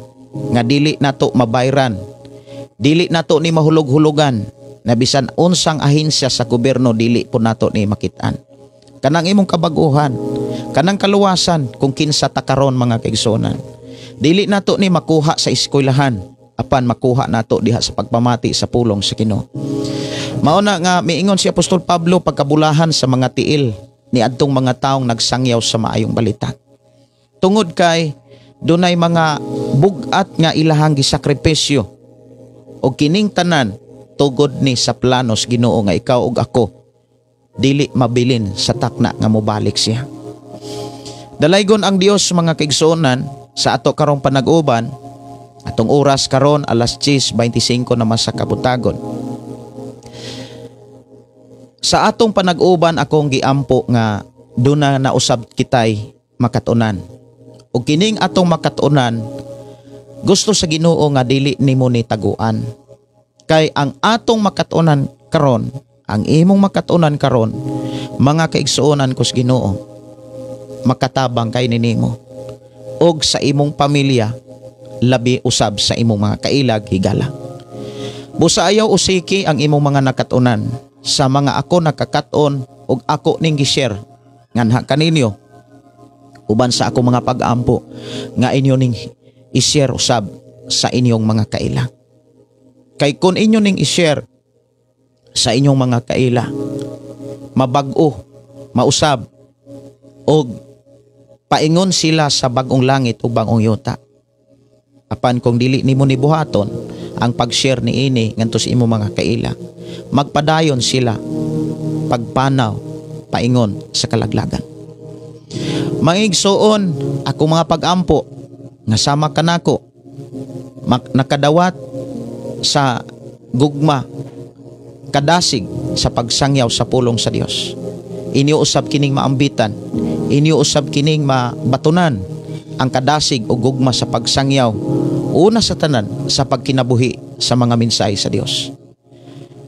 nga dili nato mabayran, dili nato ni mahulog-hulugan, na bisan unsang ahensya sa gobyerno dili po nato ni makitaan. Kanang imong kabag-uhan, kanang kaluwasan kung kinsa ta karon, mga kaigsuonan. Dili nato ni makuha sa eskwelahan, apan makuha nato diha sa pagpamati sa pulong sa Ginoo. Mao na nga miingon si Apostol Pablo pagkabulahan sa mga tiil ni adtong mga taong nagsangyaw sa maayong balita. Tungod kay dunay mga bug-at nga ilahang gisakripisyo, og kining tanan tugod ni sa planos Ginoo nga ikaw ug ako dili mabilin sa takna nga mobalik siya. Dalaygon ang Dios, mga kaigsuonan, sa ato karong panag-uban. Atong oras karon alas 10:25 naman sa kabuntagon. Sa atong panag-uban akong giampo nga duna na usab kitay makatunan. Ug kining atong makatunan, gusto sa Ginoo nga dili nimo ni taguan. Kay ang atong makatunan karon, ang imong makatunan karon, mga kaigsuonan ko sa Ginoo, makatabang kay ninimo og sa imong pamilya, labi usab sa imong mga kailag higala. Busa ayaw usiki ang imong mga nakatunan. Sa mga ako nakakaton Ug ako ning gi-share nganha kaninyo uban sa ako mga pag-ampo nga inyo ning i-share usab sa inyong mga kaila. Kay kung inyo ning i-share sa inyong mga kaila, mabag-o, mausab, og paingon sila sa bag-ong langit ug bag-ong yuta. Apan kung dili nimo ni buhaton ang pag-share niini ngadto sa imong mga kaila, magpadayon sila pagpanaw paingon sa kalaglagan. Mga igsoon, ako mga pag-ampo nga sama kanako nakadawat sa gugma, kadasig sa pagsangyaw sa pulong sa Dios. Inyo usab kining maambitan, inyo usab kining mabatunan ang kadasig o gugma sa pagsangyaw, una sa tanan sa pagkinabuhi sa mga mensahe sa Dios.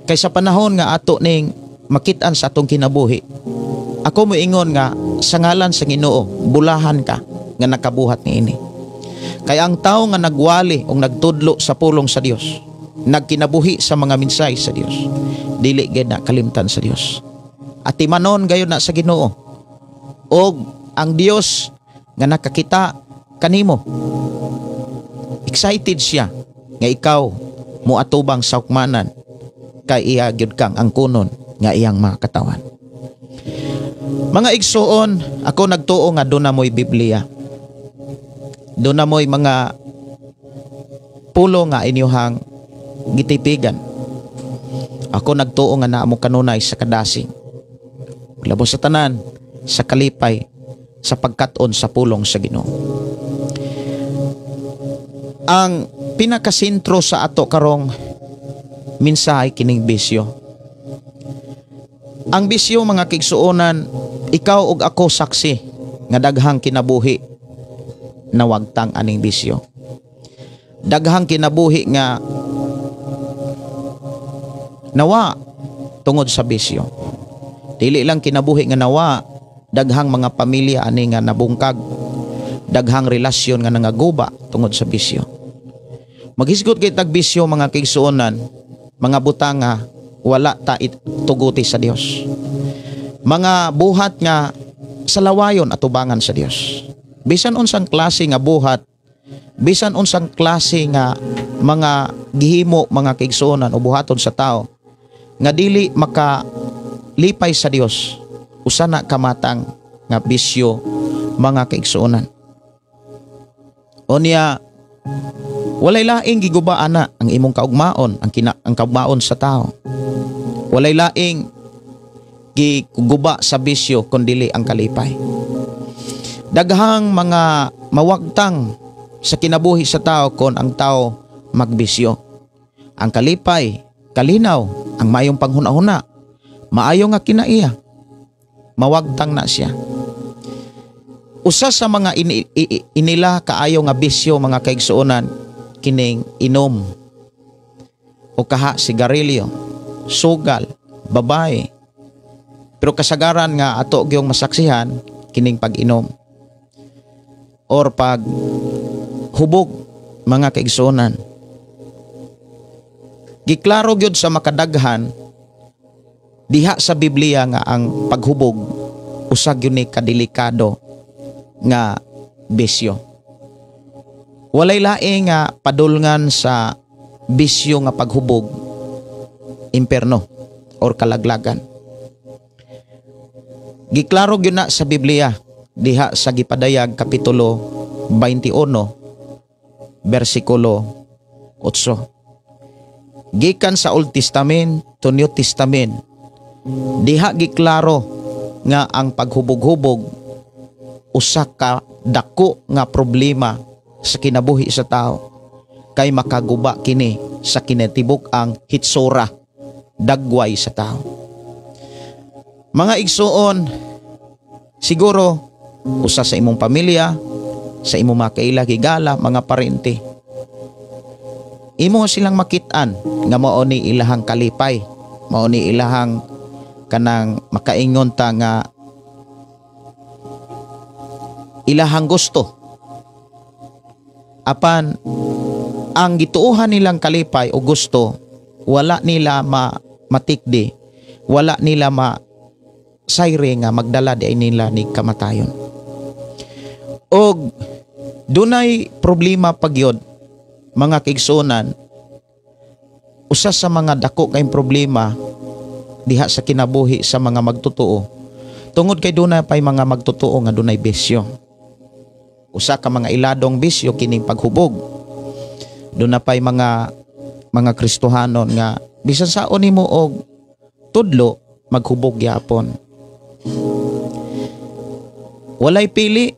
Kay sa panahon nga ato ning makit-an sa atong kinabuhi, ako moingon nga sa ngalan sa Ginoo, bulahan ka nga nakabuhat niini. Kay ang tao nga nagwali o nagtudlo sa pulong sa Dios, nagkinabuhi sa mga mensahe sa Dios, dili gid na kalimtan sa Dios. Atimanon gayon na sa Ginoo. Og ang Dios nga nakakita kanimo, excited siya nga ikaw moatubang sa hukmanan, kay iya gyud kang angkonon nga iyang mga katawan. Mga igsuon, ako nagtuo nga duna mo'y Biblia. Duna mo'y mga pulo nga inyohang gitipigan. Ako nagtuo nga naa mo kanunay sa kadasig. Labos sa tanan, sa kalipay, sa pagkat-on sa pulong sa Ginoo. Ang pinakasentro sa ato karong mensahe kining bisyo. Ang bisyo, mga kigsuonan, ikaw ug ako saksi nga daghang kinabuhi nawagtang aning bisyo. Daghang kinabuhi nga nawa tungod sa bisyo. Dili lang kinabuhi nga nawa, daghang mga pamilya ani nga nabungkag, daghang relasyon nga nangaguba tungod sa bisyo. Maghisgot kay tag bisyo, mga kigsuonan, mga butang nga wala ta tuguti sa Dios. Mga buhat nga sa lawayon atubangan sa Dios. Bisan unsang klase nga buhat, bisan unsang klase nga mga gihimo, mga kaigsuonan, o buhaton sa tao nga dili makalipay sa Dios, usa na kamatang nga bisyo, mga kaigsuonan. Unya walay laing giguba ana ang imong kaugmaon, ang kaugmaon sa tao. Walay laing giguba sa bisyo kundili ang kalipay. Daghang mga mawagtang sa kinabuhi sa tao kon ang tao magbisyo. Ang kalipay, kalinaw, ang maayong panghuna-huna, maayo nga kinaiya, mawagtang na siya. Usa sa mga inila kaayo nga bisyo, mga kaigsuonan, kining inom o kaha sigarilyo, sugal, babae. Pero kasagaran nga ato gyung masaksihan kining pag-inom or pag hubog, mga kaigsuonan. Giklaro gyud sa makadaghan diha sa Biblia nga ang paghubog usa gyud ni kadelikado nga bisyo. Walay laing nga padulngan sa bisyo nga paghubog, imperno or kalaglagan. Giklaro gyud na sa Biblia diha sa Gipadayag kapitulo 21 bersikulo 8. Gikan sa Old Testament to New Testament, diha giklaro nga ang paghubog-hubog usa ka dako nga problema sa kinabuhi sa tao, kay makaguba kini sa kinatibuk ang hitsura dagway sa tao. Mga igsuon, siguro usa sa imong pamilya, sa imong mga kaila, higala, mga parente, imo silang makit-an nga mao ni ilahang kalipay, mao ni ilahang kanang makaingon ta nga ilahang gusto. Apan ang gituohan nilang kalipay o gusto, wala nila matikdi, wala nila sayre nga magdala di ay nila ni kamatayon. Og dunay problema pagyod, mga kaigsuonan. Usa sa mga dako kayong problema diha sa kinabuhi sa mga magtotoo, tungod kay dunay pay mga magtotoo nga dunay bisyo. Usa ka mga iladong bisyo kining paghubog. Duna pay mga Kristohanon nga bisan saon nimo og tudlo, maghubog gyapon. Walay pili,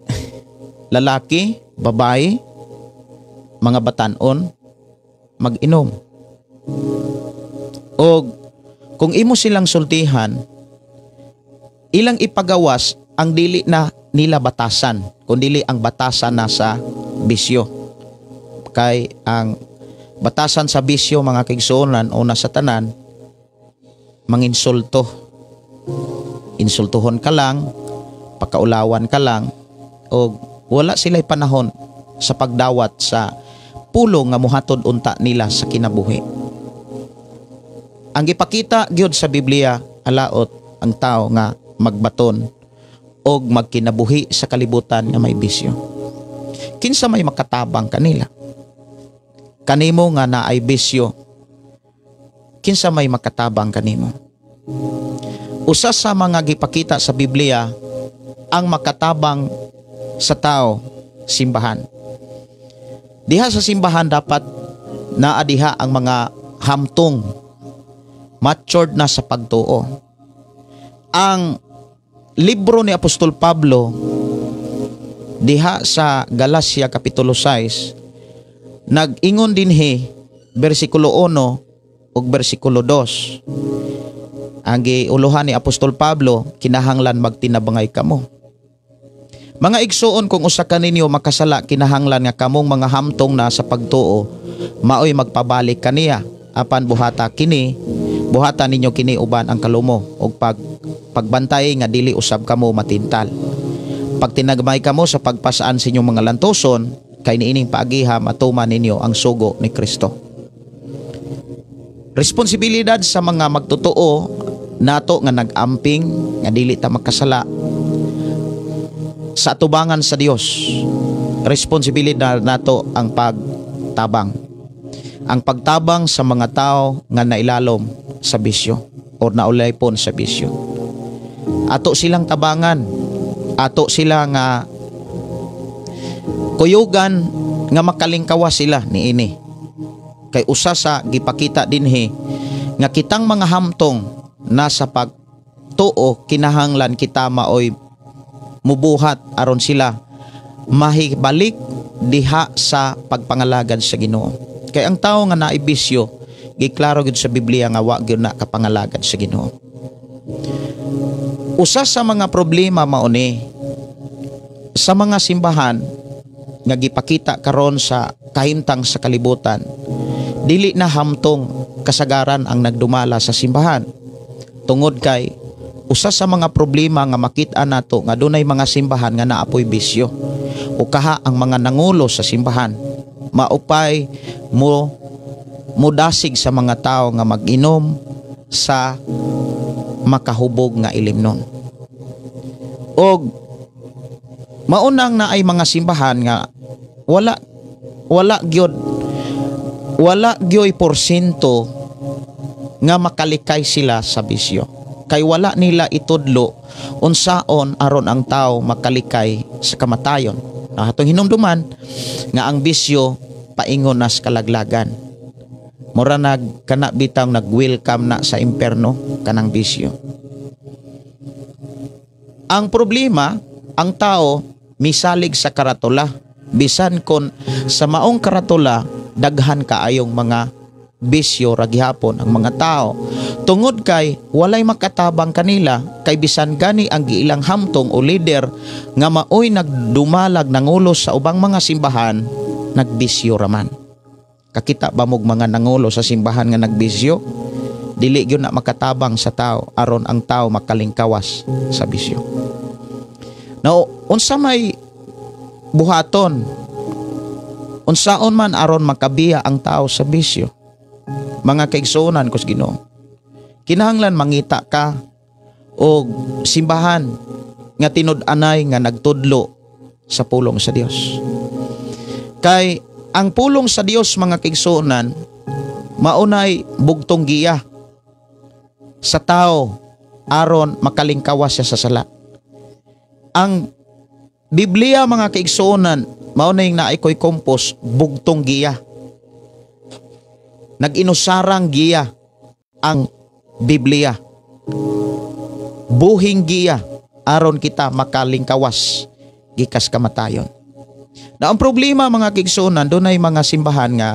lalaki, babae, mga batanon, mag-inom. Og kung imo silang sultihan, ilang ipagawas ang dili na nila batasan, kung dili ang batasan na sa bisyo. Kay ang batasan sa bisyo, mga kaigsuonan, o sa tanan, manginsulto. Insultuhon ka lang, pakaulawan ka lang, o wala sila'y panahon sa pagdawat sa pulong nga muhatod unta nila sa kinabuhi. Ang gipakita gyud sa Biblia, alaot ang tao nga magbaton og magkinabuhi sa kalibutan nga may bisyo. Kinsa may makatabang kanila? Kanimo nga naay bisyo, kinsa may makatabang kanimo? Usa sa mga gipakita sa Biblia ang makatabang sa tao, simbahan. Diha sa simbahan dapat naa diha ang mga hamtong matured na sa pagtuo. Ang libro ni Apostol Pablo diha sa Galacia Kapitulo 6 nag-ingon dinhi, bersikulo 1 ug bersikulo 2. Ang giuluhan ni Apostol Pablo, kinahanglan magtinabangay kamo. Mga igsuon, kung usa kaninyo makasala, kinahanglan nga kamong mga hamtong na sa pagtuo maoy magpabalik kaniya. Apan buhata kini, buhata ninyo kini uban ang kalumo ug pagbantay nga dili usab kamo matintal. Pagtinagmay kamo sa pagpasaan sa inyong mga lantoson, kay niining paagiha matuman ninyo ang sugo ni Kristo. Responsibilidad sa mga magtotoo nato nga nag-amping nga dili ta makasala sa atubangan sa Dios. Responsibilidad nato ang pagtabang. Ang pagtabang sa mga tao nga nailalom sa bisyo or naulaypon sa bisyo. Ato silang tabangan, ato sila nga kuyugan nga makalingkawa sila niini. Kay usa sa gipakita dinhi nga kitang mga hamtong nasa pagtuo, kinahanglan kita maoy mubuhat aron sila mahibalik diha sa pagpangalagad sa Ginoo. Kay ang tao nga naibisyo, giklaro gyud sa Biblia nga wa gyud na kapangalagad sa Ginoo. Usa sa mga problema mao ni sa mga simbahan nga gipakita karon sa kahimtang sa kalibutan, dili na hamtong kasagaran ang nagdumala sa simbahan. Tungod kay usa sa mga problema nga makita nato nga dunay mga simbahan nga naapoy bisyo, o kaha ang mga nangulo sa simbahan maupay mo mudasig sa mga tao nga mag-inom sa makahubog nga ilimnon. Og maunang na ay mga simbahan nga wala gyoy porsyento nga makalikay sila sa bisyo. Kay wala nila itudlo unsaon aron ang tao makalikay sa kamatayon. Atong hinumduman nga ang bisyo paingon na sa kalaglagan. Mura nag kana bitang nag-welcome na sa imperno kanang bisyo. Ang problema, ang tao misalig sa karatula. Bisan kon sa maong karatula daghan kaayong mga bisyo ra gihapon ang mga tao. Tungod kay walay makatabang kanila, kay bisan gani ang giilang hamtong o leader nga maoy nagdumalag nangulo sa ubang mga simbahan, nagbisyo raman. Kakita ba mog mga nangulo sa simbahan nga nagbisyo? Dili gyud na makatabang sa tao aron ang tao makalingkawas sa bisyo. Now, unsa may buhaton? Unsaon man aron makabiya ang tao sa bisyo? Mga kaigsuonan ko sa Ginoo, kinahanglan mangita ka og simbahan nga tinud-anay nga nagtudlo sa pulong sa Dios. Kay ang pulong sa Dios, mga kaigsuonan, maunay bugtong giya sa tao aron makalingkawas siya sa sala. Ang Biblia, mga kaigsuonan, maunay naay koy kompos, bugtong giya. Nag-inusarang giya ang Biblia. Buhing giya aron kita makalingkawas gikas kamatayon. Na ang problema, mga kaigsuonan, dunay mga simbahan nga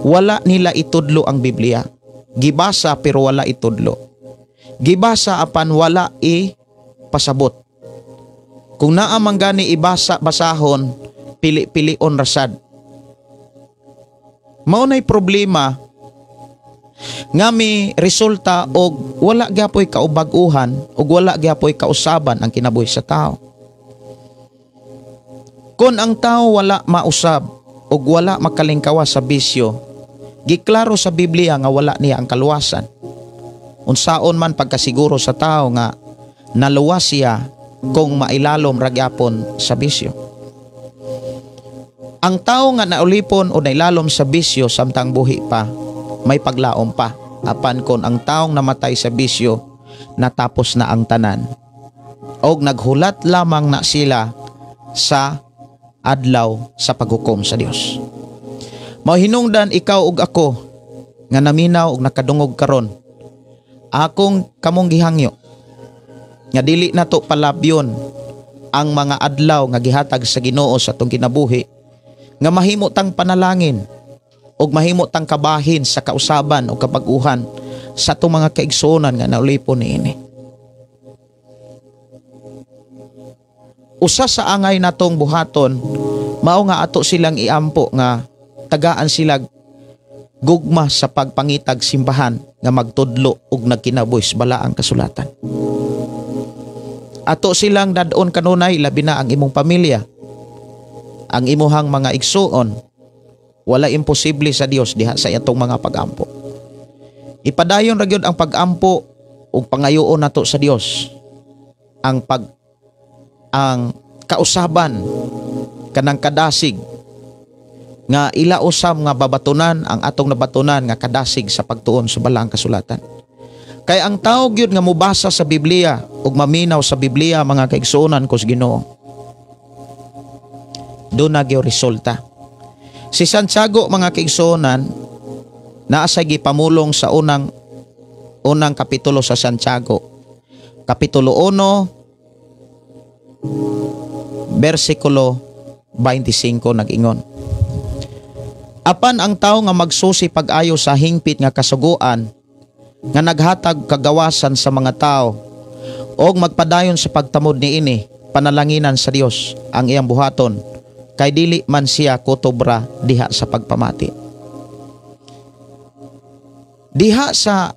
wala nila itudlo ang Biblia. Gibasa pero wala itudlo. Gibasa apan wala i pasabot. Kung naa man gani ibasa basahon, pili-pilion rasad. Mao nay problema nga mi resulta og wala gyapoy kaubag-uhan og wala gyapoy kausaban ang kinabuhi sa tao. Kung ang tao wala mausab og wala makalingkawas sa bisyo, giklaro sa Biblia nga wala niya ang kaluwasan. Unsaon man pagkasiguro sa tao nga naluwas siya kung mailalom ra gyapon sa bisyo? Ang tao nga naulipon o nailalom sa bisyo samtang buhi pa, may paglaom pa. Apan kon ang taong namatay sa bisyo, natapos na ang tanan. Og naghulat lamang na sila sa adlaw sa paghukom sa Dios. Mahinungdan ikaw ug ako nga naminaw ug nakadungog karon, akong kamong gihangyo nga dili nato palabyon ang mga adlaw nga gihatag sa Ginoo sa atong kinabuhi nga mahimo tang panalangin ug mahimo tang kabahin sa kausaban o kabag-uhan sa atong mga kaigsuonan nga naulipon niini. Usa sa angay natong buhaton mao nga ato silang iampo nga tagaan sila gugma sa pagpangitag simbahan nga magtudlo og nagkinabuhi sa balaang kasulatan. Ato silang dad-on kanunay, labi na ang imong pamilya, ang imuhang mga igsuon. Wala imposible sa Dios diha sa atong mga pagampo. Ipadayon ra gyud ang pagampo ug pangayoon nato sa Dios ang ang kausaban kanang kadasig nga ila usam nga babatunan ang atong nabatunan nga kadasig sa pagtuon sa balaang kasulatan. Kay ang tao gyud nga mobasa sa Biblia ug maminaw sa Biblia, mga kaigsuonan ko sa Ginoo, doon na gyud resulta. Si Santiago, mga kaigsuonan, naa sa gipamulong sa unang kapitulo sa Santiago. Kapitulo 1, versikulo 25 nag-ingon. Apan ang tao nga magsusi pag-ayo sa hingpit nga kasuguan nga naghatag kagawasan sa mga tao og magpadayon sa pagtamod niini, panalanginan sa Dios ang iyang buhaton, kay dili man siya kutobra diha sa pagpamati. Diha sa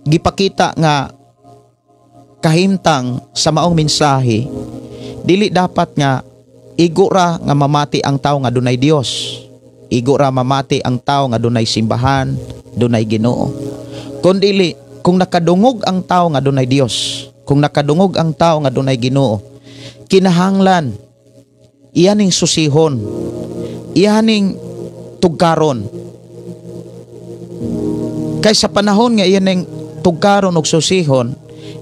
gipakita nga kahimtang sa maong mensahe, dili dapat nga igo ra nga mamati ang tao nga dunay Dios. Igo ra mamati ang tao nga dunay simbahan, dunay Ginoo. Kun dili, kung nakadungog ang tao nga dunay Dios, kung nakadungog ang tao nga dunay Ginoo, kinahanglan iyaning susihon, iyaning tugkaron. Kay sa panahon nga iyaning tugkaron og susihon,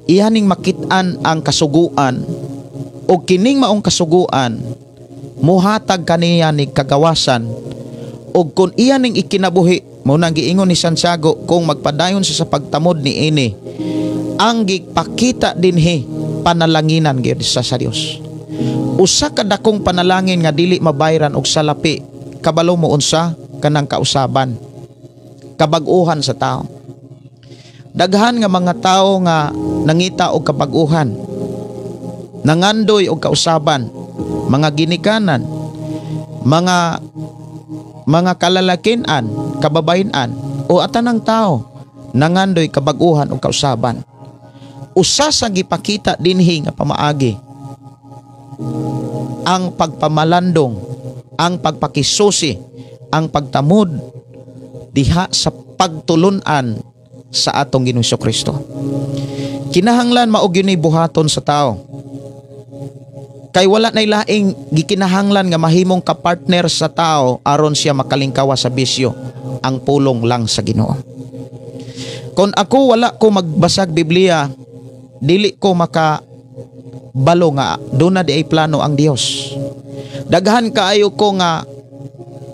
iyaning makit-an ang kasuguan, og kining maong kasuguan muhatag kaniya ni kagawasan. Og kung iyaning ikinabuhi, mao nang giingon ni Santiago, kung magpadayon siya sa pagtamod niini, ang gipakita dinhi panalanginan gyud sa Dios. Usa ka dakong panalangin nga dili mabayran og salapi, kabalo mo unsa kanang kausaban, kabag-uhan sa tao. Daghan nga mga tao nga nangita og kabag-uhan, nangandoy og kausaban, mga ginikanan, mga kalalakinan, kababayen-an o atanang tao nangandoy kabag-uhan og kausaban. Usa sa gipakita dinhi nga pamaagi ang pagpamalandong, ang pagpakisusi, ang pagtamod diha sa pagtulun-an sa atong Ginoong Kristo. Kinahanglan mao gyud ni buhaton sa tao. Kay wala nay laing gikinahanglan nga mahimong kapartner sa tao aron siya makalingkawa sa bisyo, ang pulong lang sa Ginoo. Kung ako wala ko magbasag Biblia, dili ko makabalo nga duna di ay plano ang Dios. Daghan kaayo ko nga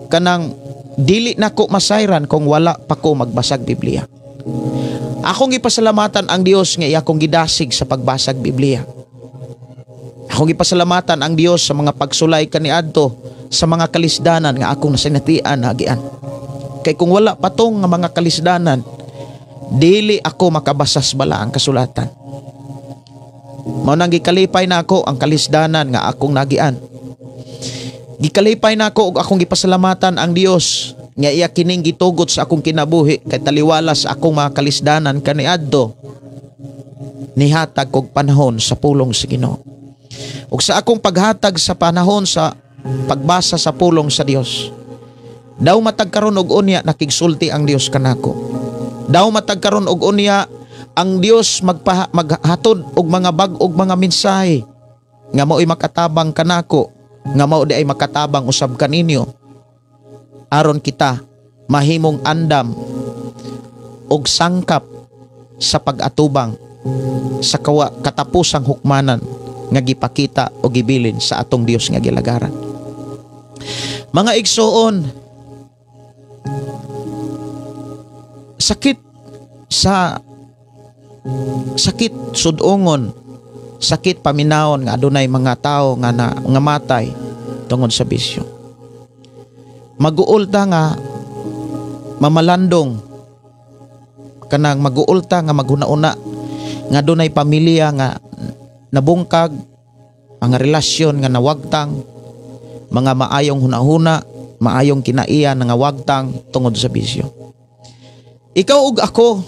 kanang dili nako masayran kung wala pa ko magbasag Biblia. Akong gipasalamatan ang Dios nga iya akong gidasig sa pagbasag Biblia. Akong gipasalamatan ang Dios sa mga pagsulay kaniadto sa mga kalisdanan nga akong nasinatian hagian. Kay kung wala pa tong nga mga kalisdanan, dili ako makabasas bala ang kasulatan. Mao nang gikalipay na ako ang kalisdanan nga akong nagian. Gikalipay na ako og akong gipasalamatan ang Dios nga iya kining gitugot sa akong kinabuhi kay taliwala sa akong mga kalisdanan kaniadto, nihatag kog panahon sa pulong sa Ginoo. Ug sa akong paghatag sa panahon sa pagbasa sa pulong sa Dios, daw matag karon og unya nakigsulti ang Dios kanako. Daw matag karon og unya ang Dios maghatod og mga bag-og mga mensahe nga mao'y makatabang kanako, nga mao di ay makatabang usab kaninyo, aron kita mahimong andam og sangkap sa pag-atubang sa katapusang hukmanan nga gipakita o gibilin sa atong Dios nga gilagaran. Mga igsoon, sakit sa sakit sudongon, sakit paminawon nga adunay mga tawo nga nga matay tungod sa bisyo. Maguol ta nga mamalandong, kanang maguol ta nga maghuna-una nga adunay pamilya nga nabungkag, mga relasyon nga nawagtang, mga maayong hunahuna, maayong kinaiya nga wagtang tungod sa bisyo. Ikaw ug ako,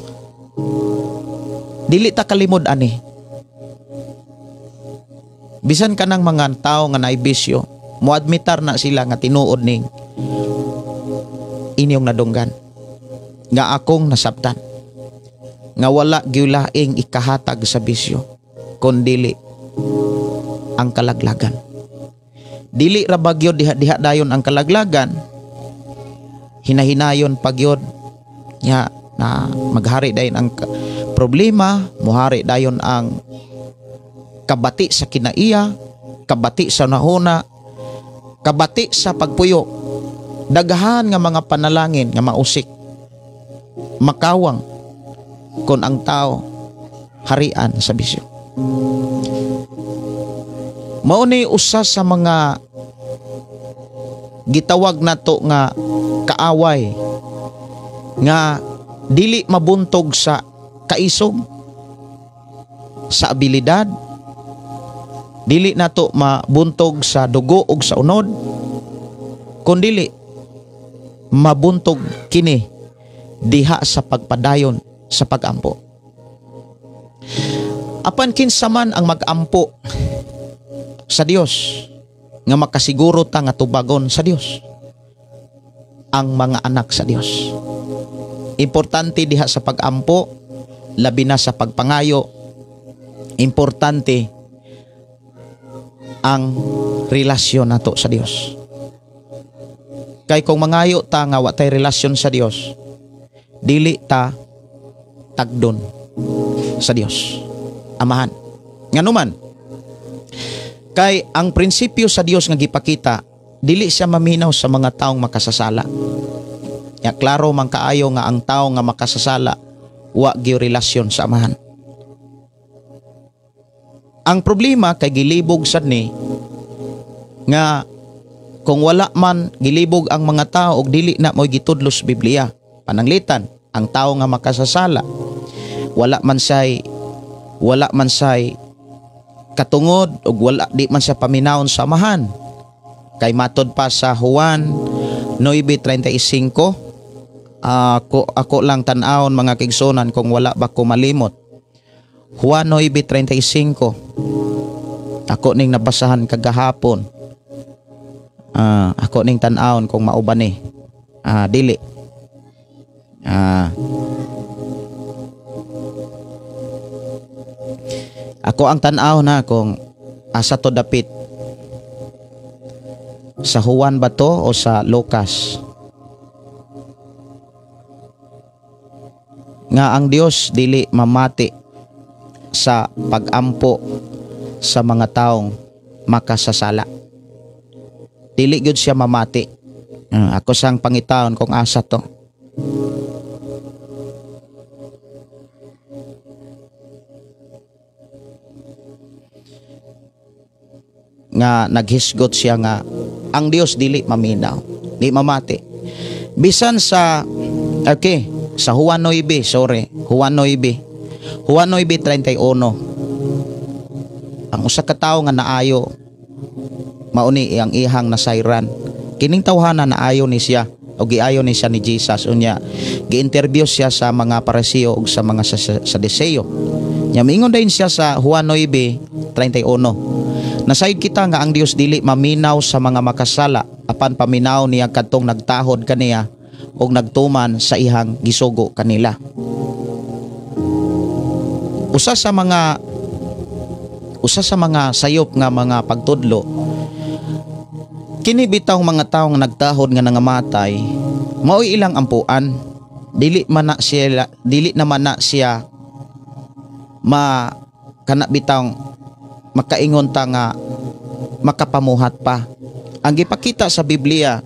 dili ta kalimod ani. Bisan kanang mga tawo nga naay bisyo, moadmitar na sila nga tinuod ning inyong nadunggan, nga akong nasabtan, nga wala gyud laing ikahatag sa bisyo kun dili ang kalaglagan. Dili ra ba gyud diha-diha dayon ang kalaglagan, hinahinayon pagyod nya na maghari dayon ang problema, muhari dayon ang kabati sa kinaiya, kabati sa nahuna, kabati sa pagpuyo. Daghan nga mga panalangin nga mausik, makawang kon ang tao harian sa bisyo. Mao ni usa sa mga gitawag nato nga kaaway nga dili mabuntog sa kaisog, sa abilidad, dili nato mabuntog sa dugo ug sa unod, kundili mabuntog kini diha sa pagpadayon sa pagampo. Apan kinsa man ang magampo sa Dios nga makasiguro ta nga tubagon sa Dios, ang mga anak sa Dios. Importante diha sa pagampo, labi na sa pagpangayo, importante ang relasyon nato sa Dios. Kay kung mangayo ta nga wa tay relasyon sa Dios, dili ta tagdon sa Dios Amahan. Nganuman, kay ang prinsipyo sa Dios nga gipakita, dili siya maminaw sa mga taong makasasala. Ya klaro man kaayo nga ang tao nga makasasala wa gyud relasyon sa Amahan. Ang problema kay gilibog sad ni nga kung wala man gilibog ang mga tao og dili na mo'y gitudlo sa Biblia. Pananglitan, ang tao nga makasasala wala man say katungod og wala di man siya paminawon sa Amahan. Kay matod pa sa Juan 9:35, ako lang tan-awon mga kigsunan kung wala ba ko malimot. Juan 9:35, ako ning nabasahan kagahapon. Ako ning tan-awon kung mauban ni. Dili. Ako ang tan-aw na kung asa to dapit. Sa Juan ba to o sa Lucas? Nga ang Dios dili mamati sa pagampo sa mga taong makasasala. Dili gyud siya mamati. Ako sang pangitaon kung asa to. Nga naghisgot siya nga ang Dios dili maminaw, di mamati. Bisan sa okay, sa Juan 9, sorry, Juan 9. Juan 9:31. Ang usa ka tawo nga naayo mauni ang ihang nasayran. Kining tawhana naayo ni siya o giayo ni siya ni Jesus unya. Gi-interview siya sa mga Pariseo ug sa mga Saduseo. Nya miingon dayon siya sa Juan 9:31. Nasayod kita nga ang Dios dili maminaw sa mga makasala apan paminaw niya kadtong nagtahod kaniya og nagtuman sa ihang gisugo kanila. Usa sa mga sayop nga mga pagtudlo kini bitaw mga tawo nga nagtahod nga nangamatay maoy ilang ampuan. Dili man na siya, dili naman na siya ma kana bitaw makaingon ta nga makapamuhat pa. Ang gipakita sa Biblia,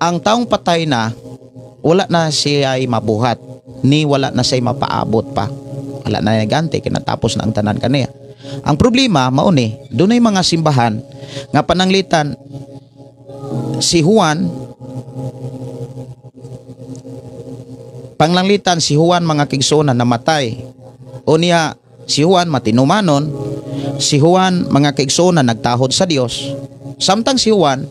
ang taong patay na wala na siya ay mabuhat ni wala na siya mapaabot pa. Wala na ganti kinatapos na ang tanan kaniya. Ang problema mao ni dunay mga simbahan nga pananglitan si Juan, pananglitan si Juan mga kigsuonan namatay. O niya si Juan matinumanon, si Juan mga kaigsuonan nagtahod sa Dios. Samtang si Juan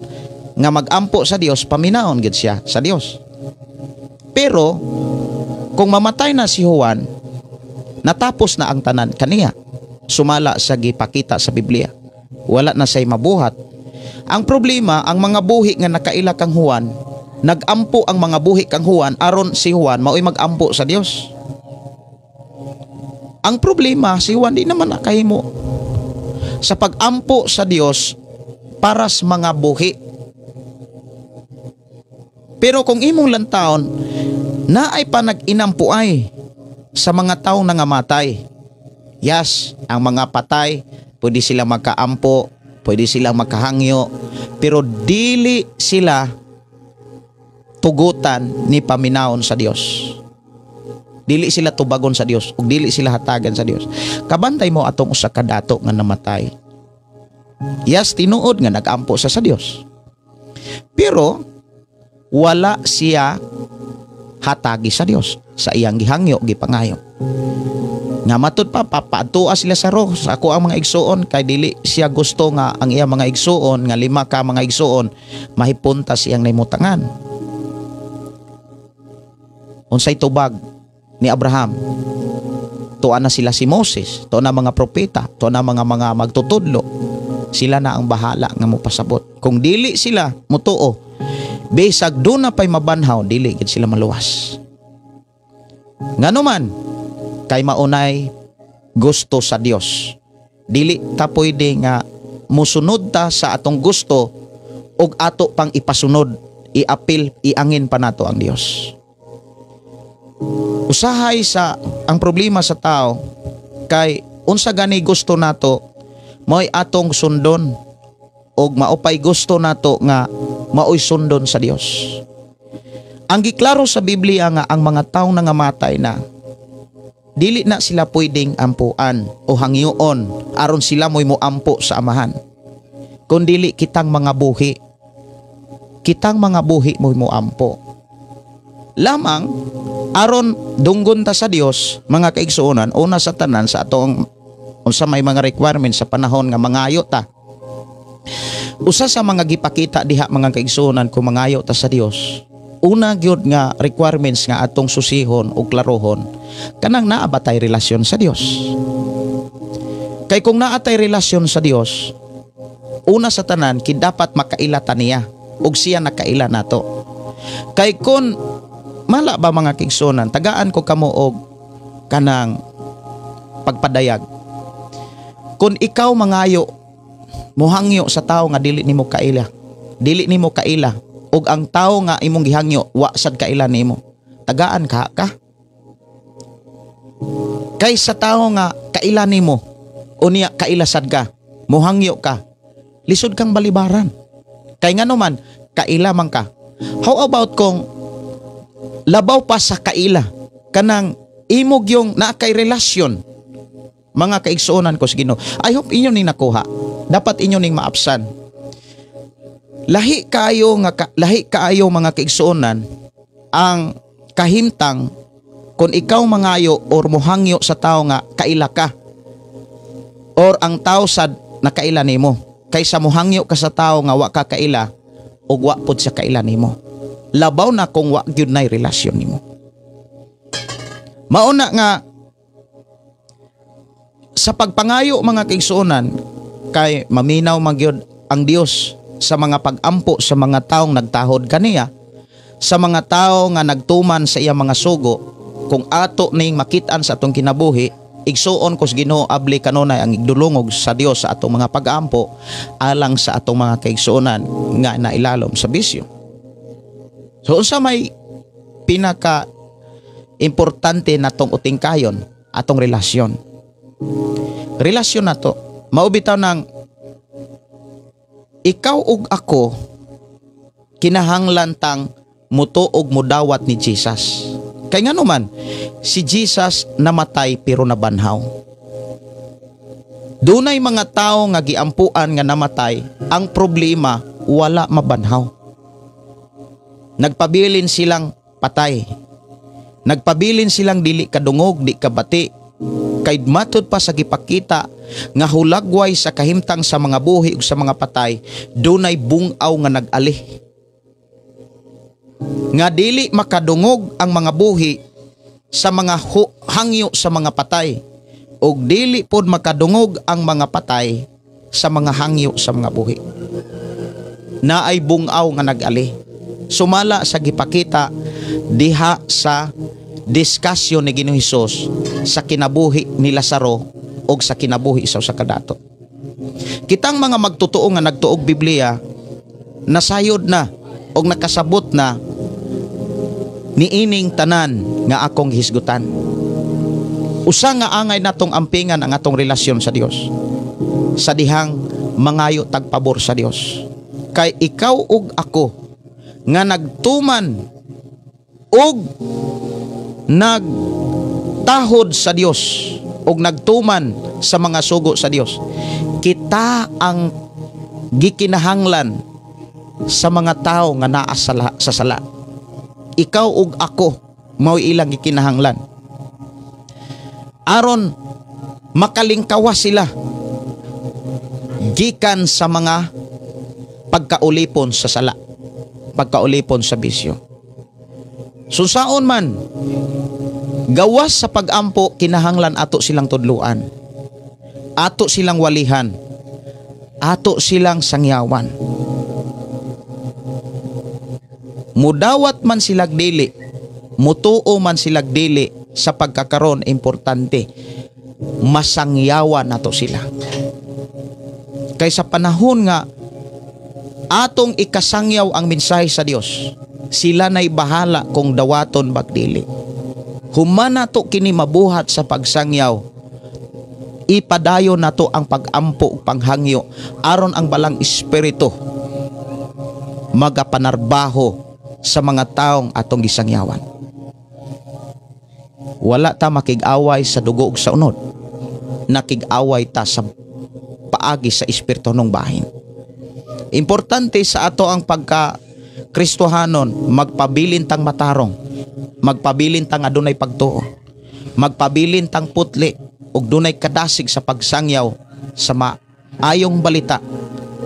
nga magampo sa Dios, paminaon gid siya sa Dios. Pero kung mamatay na si Juan, natapos na ang tanan kaniya. Sumala sa gipakita sa Biblia. Wala na siya'y mabuhat. Ang problema, ang mga buhi nga nakaila kang Juan, nagampo ang mga buhi kang Juan aron si Juan mao'y magampo sa Dios. Ang problema, si Juan di naman nakahimo sa pagampo sa Dios para sa mga buhi. Pero kung imong lantaon, naay pa nag-inampuay sa mga taong nangamatay. Yes, ang mga patay, pwede silang magkaampo, pwede silang makahangyo, pero dili sila tugutan ni paminaon sa Dios. Dili sila tubagon sa Dios ug dili sila hatagan sa Dios. Kabantay mo atong usa ka dato nga namatay. Yes, tinuod nga nag-ampo sa Dios. Pero wala siya hatagi sa Dios sa iyang gihangyo gipangayo. Nga matud pa papaadtua sila sa roh sa ako ang mga igsuon kay dili siya gusto nga ang iyang mga igsuon nga lima ka mga igsuon mahipunta siyang nahimutangan. Unsay tubag ni Abraham? Tuan na sila si Moses, tuan na mga propeta, tuan na mga magtutudlo. Sila na ang bahala nga mopasabot. Kung dili sila mutuo, bisag doon na pa'y mabanhaw, dili gid sila maluwas. Ngano man, kay maunay gusto sa Dios. Dili ta pwede nga musunod ta sa atong gusto og ato pang ipasunod, iapil, iangin pa nato ang Dios. Usahay sa ang problema sa tao kay unsa gani gusto nato mao'y atong sundon og maupay gusto nato nga mao'y sundon sa Dios. Ang giklaro sa Biblia nga ang mga taong nangamatay na dili na sila pwedeng ampuan o hangyoon aron sila mo'y moampo sa amahan. Kun dili kitang mga buhi, mo'y moampo. Lamang aron dunggon ta sa Dios mga kaigsuonan, una sa tanan sa atong unsa may mga requirements sa panahon nga mangayo ta. Usa sa mga gipakita diha mga kaigsuonan kung mangayo ta sa Dios, una gyud nga requirements nga atong susihon o klarohon kanang naa ba tay relasyon sa Dios. Kay kung naa tay relasyon sa Dios, una sa tanan ki dapat makaila ta niya ug siya nakaila nato. Kay kun mala ba mga kaigsuonan, tagaan ko kamo og kanang pagpadayag. Kung ikaw mangayo, muhangyo sa tao nga dili nimo kaila, dili nimo kaila, ug ang tao nga imong gihangyo wa sad kaila nimo, tagaan ka ka. Kay sa tao nga kaila nimo, unya kaila sad ka, muhangyo ka, lisod kang balibaran. Kay ngano man, kaila man ka. How about kung labaw pa sa kaila, kanang imog yung naa kay relasyon, mga kaigsuonan ko sa Ginoo. I hope inyo ning nakuha. Dapat inyo ning maapsan. Lahi kaayo nga lahi kaayo, mga kaigsuonan, ang kahimtang kung ikaw mangayo or muhangyo sa tao nga kaila ka or ang tao sad nakaila nimo kaysa muhangyo ka sa tao nga wa ka kaila ug wa pod sa kaila nimo. Labaw na kung wa gyud nay relasyon nimo. Mauna nga sa pagpangayo, mga kaigsuonan, kay maminaw man gyud ang Dios sa mga pag-ampo sa mga taong nagtahod kaniya, sa mga tao nga nagtuman sa iya mga sugo. Kung ato ning makit-an sa atong kinabuhi, igsuon ko sa Ginoo, abli kanunay ang igdulungog sa Dios sa atong mga pag-ampo alang sa atong mga kaigsuonan nga nailalom sa bisyo. So unsa may pinaka importante natong utingkayon? Atong relasyon. Relasyon nato. Mao bitaw nang ikaw ug ako kinahanglan tang mutuog, mudawat ni Jesus. Kay ngano man, si Jesus namatay pero nabanhaw. Dunay mga tao nga giampuan nga namatay, ang problema wala mabanhaw. Nagpabilin silang patay. Nagpabilin silang dili kadungog, di kabati. Kay matud pa sa gipakita nga hulagway sa kahimtang sa mga buhi ug sa mga patay, dunay bungaw nga nag-ali. Nga dili makadungog ang mga buhi sa mga hangyo sa mga patay, ug dili pod makadungog ang mga patay sa mga hangyo sa mga buhi. Naay bungaw nga nag-ali. Sumala sa gipakita diha sa diskasyon ni Ginoong Hesus sa kinabuhi ni Lazaro og sa kinabuhi sa usa ka dato. Kitang mga magtotoo nga nagtuog Biblia, nasayod na og nakasabot na niining tanan nga akong hisgutan. Usa nga angay natong ampingan ang atong relasyon sa Dios, sa dihang mangayo tag pabor sa Dios. Kay ikaw ug ako nga nagtuman ug nagtahod sa Dios ug nagtuman sa mga sugo sa Dios, kita ang gikinahanglan sa mga tao nga naa sa sala. Ikaw ug ako mao ilang gikinahanglan aron makalingkawas sila gikan sa mga pagkaulipon sa sala, pagkaulipon sa bisyo. Susaon man, gawas sa pag-ampo, kinahanglan ato silang tudluan, ato silang walihan, ato silang sangyawan. Mudawat man silag dili, mutuo man silag dili, sa pagkakaron importante masangyawan nato sila. Kay sa panahon nga atong ikasangyaw ang mensahe sa Dios, sila na'y bahala kung dawaton bagdili. Human nato kini mabuhat sa pagsangyaw, ipadayon nato ang pag-ampo ug panghangyo aron ang Balang Espiritu magapanarbaho sa mga taong atong gisangyawan. Wala ta makig-away sa dugo ug sa unod. Nakig-away ta sa paagi sa espiritu ng bahin. Importante sa ato ang pagka Kristohanon, magpabilin tang matarong, magpabilin tang adunay pagtuo, magpabilin tang putli ug dunay kadasig sa pagsangyaw sa maayong balita,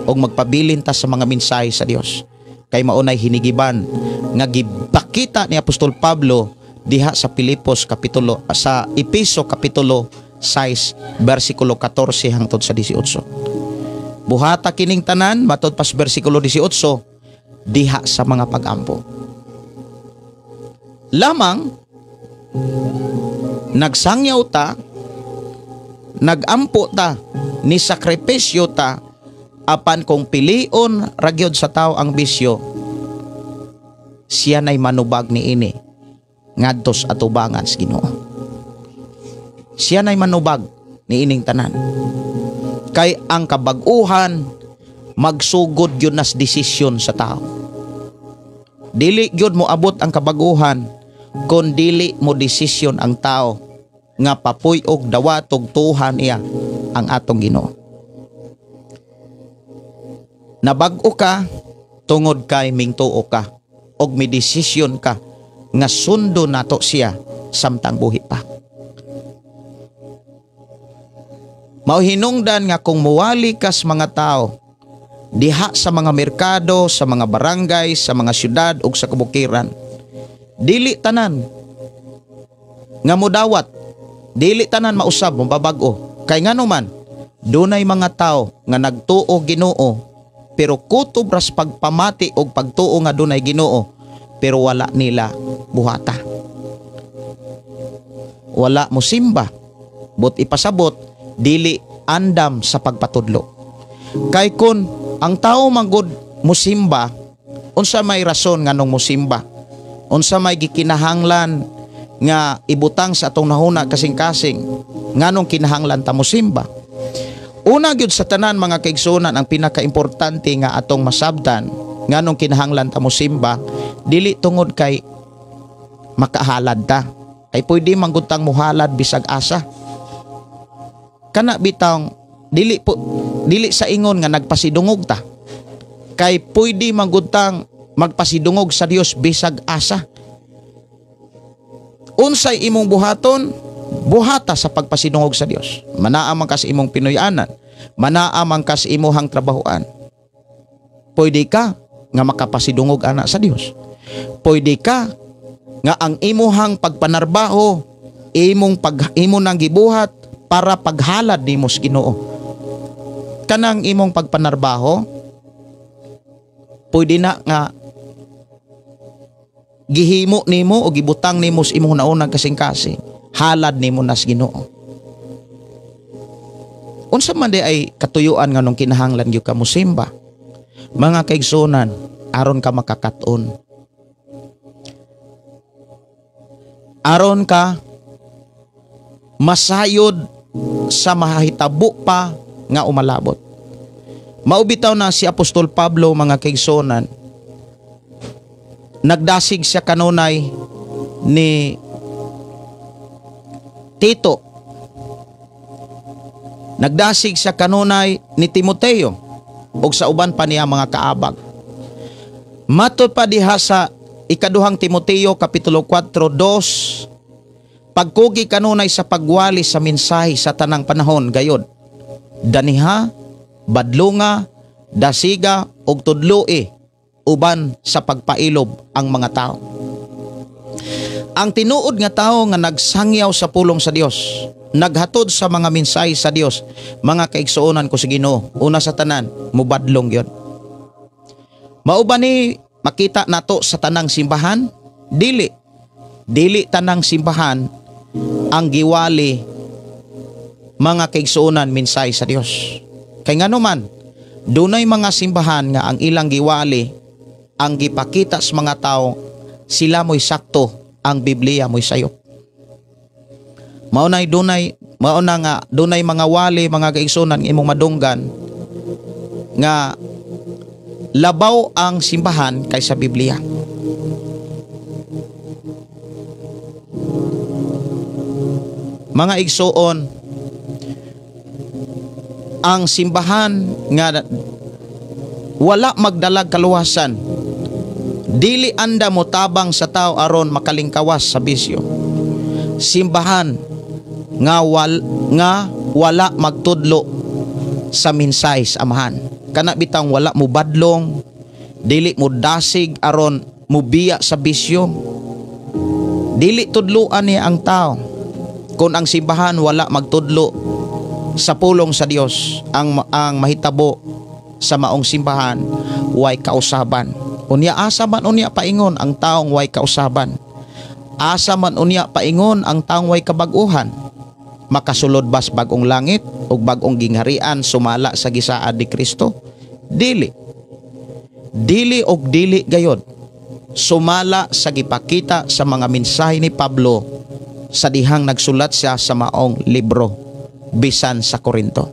ug magpabilin ta sa mga mensahe sa Dios. Kay maunay hinigiban nga gibakita ni Apostol Pablo diha sa Pilipos kapitulo, sa Epeso kapitulo 6 bersikulo 14 hangtod sa 18. Buhata kining tanan matud pas bersikulo 18 diha sa mga pag-ampo. Lamang nagsangyaw ta, nagampo ta Ni sakripisyo ta, apan kung pilion ragyod sa tao ang bisyo, siya na'y manubag ni ini ngadto sa atubangan sa Ginoo. Siya na'y manubag ni ining tanan. Kay ang kabag-uhan magsugod gyud nas desisyon sa tao. Dili gyud mo abot ang kabaguhan kung dili mo desisyon ang tao nga papuy-og dawat og tuhan iya ang atong Ginoo. Nabag-o ka tungod kay mingtuo ka og mi desisyon ka nga sundo nato siya samtang buhi pa. Mao hinungdan nga kung muwali kas mga tao diha sa mga merkado, sa mga barangay, sa mga syudad ug sa kabukiran, dili tanan nga modawat, dili tanan mausab mobabag-o. Kay ngano man, dunay mga tao nga nagtuo Ginoo pero kutob ras pagpamati og pagtuo nga dunay Ginoo pero wala nila buhata. Wala mo simba, but ipasabot dili andam sa pagpatudlo. Kay kun ang tao manggod musimba, unsa may rason nganong musimba? Unsa may gikinahanglan nga ibutang sa atong nahuna kasing-kasing nganong kinahanglan ta musimba? Una gyud sa tanan mga kaigsuonan, ang pinakaimportante nga atong masabtan nganong kinahanglan ta musimba, dili tungod kay makahalad ta. Ay pwede manggod tang muhalad bisag asa. Kana bitang dili po, dili sa ingon nga nagpasidungog ta. Kay pwede manggod tang magpasidungog sa Dios bisag asa. Unsay imong buhaton? Buhata sa pagpasidungog sa Dios. Manaa man ka sa imong Pinoy-anan, manaa man ka sa imuhang trabahoan. Pwede ka nga makapasidungog ana sa Dios. Pwede ka nga ang imuhang pagpanarbaho, imo nang gibuhat para paghalad nimo sa Ginoo. Kanang imong pagpanarbaho, pwede na nga gihimo nimo o gibutang nimo sa imong naunang kasing-kasing, halad nimo nas Ginoo. Unsa man di ay katuyuan nga nung kinahanglan gyud ka mosimba? Mga kaigsuonan, aron ka makakaton, aron ka masayod sa mahitabo pa nga umalabot. Maubitaw na si Apostol Pablo, mga kaigsuonan, nagdasig siya kanunay ni Tito, nagdasig siya kanunay ni Timoteo ug sa uban pa niya mga kaabag. Matod pa diha sa ikaduhang Timoteo kapitulo 4:2, pagkugi kanunay sa pagwali sa mensahe sa tanang panahon gayod, daniha, badlunga, dasiga ug tudloi uban sa pagpailob ang mga tao. Ang tinuod nga tao nga nagsangyaw sa pulong sa Dios, naghatod sa mga mensahe sa Dios, mga kaigsuonan ko sa Ginoo, una sa tanan, mubadlong gyud. Mao ba ni makita nato sa tanang simbahan? Dili. Dili tanang simbahan ang giwali, mga kaigsuonan, mensahe sa Dios. Kay ngano man, dunay mga simbahan nga ang ilang giwali ang gipakita sa mga tao, sila mo'y sakto, ang Biblia mo'y sayop. Mao na nga dunay mga wali, mga kaigsuonan, imong madunggan nga labaw ang simbahan kaysa Biblia. Mga igsuon, ang simbahan nga wala magdalag kaluwasan, dili anda mo tabang sa tao aron makalingkawas sa bisyo. Simbahan nga wala magtudlo sa mensahe sa amahan. Kana bitang wala mo badlong, dili mo dasig aron mubiya sa bisyo. Dili tudloan niya ang tao. Kung ang simbahan wala magtudlo sa pulong sa Dios, ang mahitabo sa maong simbahan way kausaban. Unya asa man unya paingon ang taong way kausaban? Asa man unya paingon ang taong way kabag-uhan? Makasulod bas bagong langit og bag-ong gingharian sumala sa gisaad ni Kristo? Dili. Dili og dili gayod. Sumala sa gipakita sa mga mensahe ni Pablo sa dihang nagsulat siya sa maong libro bisan sa Korinto.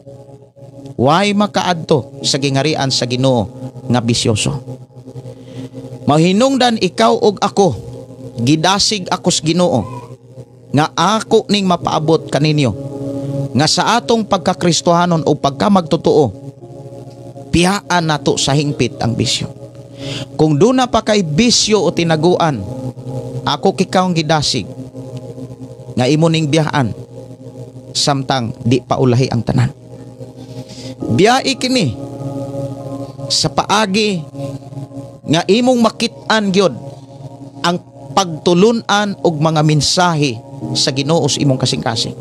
Way makaadto sa gingharian sa Ginoo nga bisyoso. Mahinungdan ikaw og ako, gidasig ako sa Ginoo nga ako ning mapaabot kaninyo nga sa atong pagkakristohanon o pagkamagtotoo, piyaan nato sa hingpit ang bisyo. Kung duna pa kay bisyo o tinaguan, ako kikawng gidasig nga imo ning biyaan samtang di pa ulahi ang tanan. Biyai kini sa paagi nga imong makit-an gyud ang pagtulun-an og mga mensahe sa Ginoo sa imong kasing-kasing.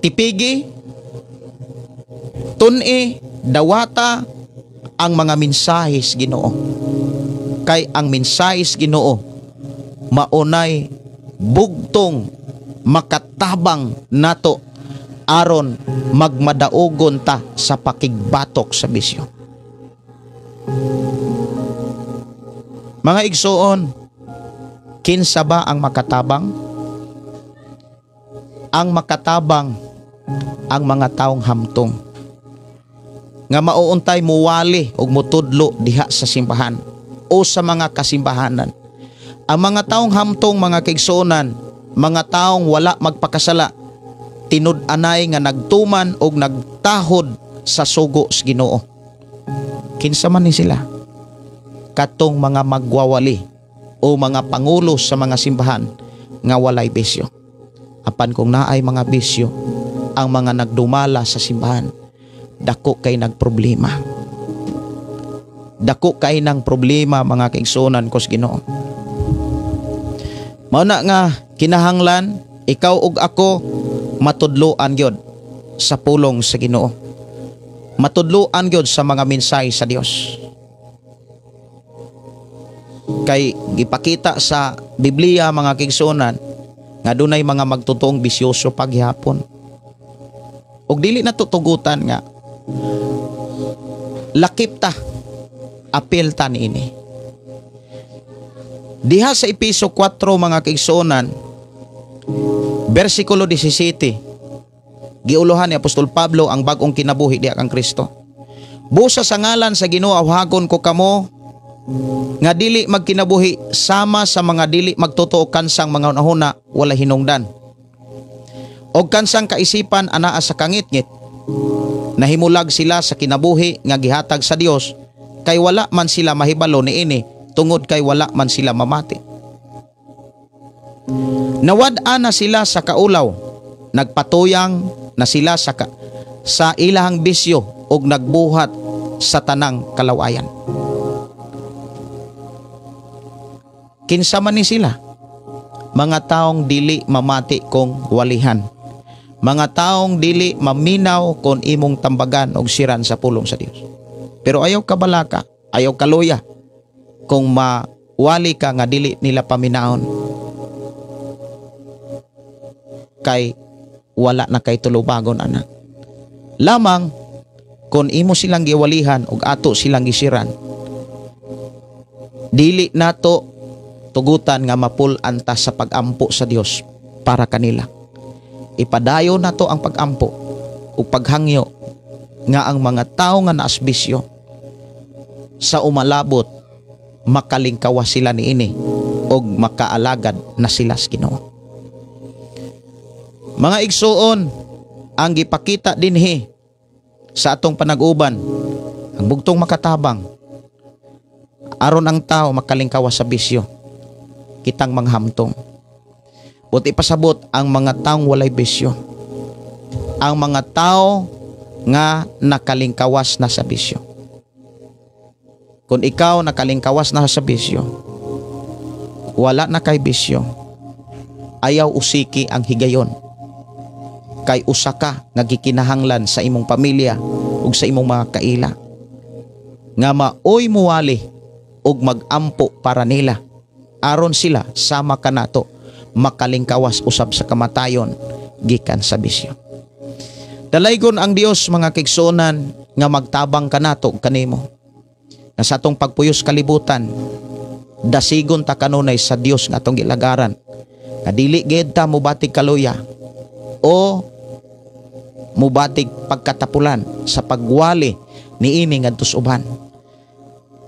Tipigi, tun-i, dawata ang mga mensahe sa Ginoo. Kay ang mensahe sa Ginoo maunay bugtong makatabang nato aron magmadaugon ta sa pakigbatok sa bisyo. Mga igsoon, kinsa ba ang makatabang? Ang makatabang ang mga taong hamtong nga mauuntay muwali og mutudlo diha sa simbahan o sa mga kasimbahanan. Ang mga taong hamtong, mga kaigsuonan, mga taong wala magpakasala, tinud-anay nga nagtuman og nagtahod sa sugo sa Ginoo. Kinsa man ni sila? Katong mga magwawali o mga pangulo sa mga simbahan nga walay bisyo. Apan kung naay mga bisyo, ang mga nagdumala sa simbahan, dako kay nagproblema. Dako kay nang problema, mga kaigsuonan ko sa Ginoo. Mao na nga kinahanglan ikaw ug ako matudloan gyud sa pulong sa Ginoo. Matudloan gyud sa mga mensahe sa Dios. Kay gipakita sa Biblia, mga kaigsuonan, nga dunay mga magtutuong bisyoso paghihapon. Ug dili na tutugutan nga lakip ta, apil ta niini. Diha sa Epeso 4, mga kaigsuonan, versikulo 17, giuluhan ni Apostol Pablo ang bag-ong kinabuhi diha kang Kristo. Busa sa ngalan sa Ginoo awhagon ko kamo nga dili magkinabuhi sama sa mga dili magtotoo kansang mga hunahuna wala hinungdan. Og kansang kaisipan anaa sa kangitngit. Nahimulag sila sa kinabuhi nga gihatag sa Dios kay wala man sila mahibalo niini tungod kay wala man sila mamati. Nawad-an na sila sa kaulaw, nagpatuyang na sila sa ilahang bisyo ug nagbuhat sa tanang kalawayan. Kinsa man ni sila? Mga taong dili mamati kung walihan. Mga taong dili maminaw kung imong tambagan og siran sa pulong sa Dios. Pero ayaw kabalaka, ayaw kaluya kung mawali ka nga dili nila paminaon. Kay wala na kay tulubagon anak. Lamang kung imo silang giwalihan og ato silang gisiran, dili nato tugutan nga mapul-an ta sa pagampo sa Dios para kanila. Ipadayon nato ang pagampo ug paghangyo nga ang mga tawo nga naasbisyo sa umalabot makalingkawas sila niini og makaalagad na sila sa Ginoo. Mga igsuon, ang gipakita dinhi sa atong panag-uban, ang bugtong makatabang aron ang tao makalingkawas sa bisyo, kitang manghamtong. Buti pasabot ang mga taong walay bisyo, ang mga tao nga nakalingkawas na sa bisyo. Kung ikaw nakalingkawas na sa bisyo, wala na kay bisyo, ayaw usiki ang higayon. Kay usa ka nga gikinahanglan sa imong pamilya ug sa imong mga kaila nga maoy muwali ug magampo para nila aron sila sama kanato makalingkawas usab sa kamatayon gikan sa bisyo. Dalaygon ang Dios, mga kaigsuonan, nga magtabang kanato kanimo. Nga sa atong pagpuyos kalibutan, dasigon ta kanunay sa Dios nga atong gilagaran. Nga dili gid ta mubatig kaluya o mubatig pagkatapulan sa pagwali niini ngadto sa uban.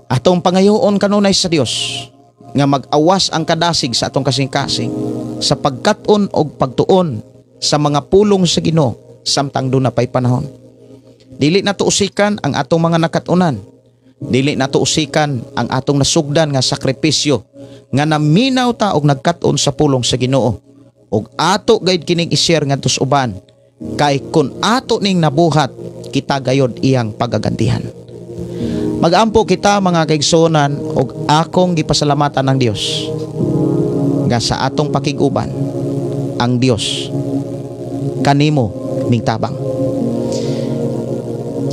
Atong pangayoon kanunay sa Dios nga mag-awas ang kadasig sa atong kasing-kasing sa pagkat-on og pagtuon sa mga pulong sa Ginoo samtang duna pay panahon. Dili nato usikan ang atong mga nakatunan. Dili nato usikan ang atong nasugdan nga sakripisyo nga naminaw ta og nagkat-on sa pulong sa Ginoo. Og ato gayud kining i-share ngadto sa uban, kay kun ato ning nabuhat, kita gayod iyang pagagantihan. Magampo kita, mga kaigsuonan, og akong gipasalamatan ang Dios nga sa atong pakig-uban, ang Dios kanimo mingtabang.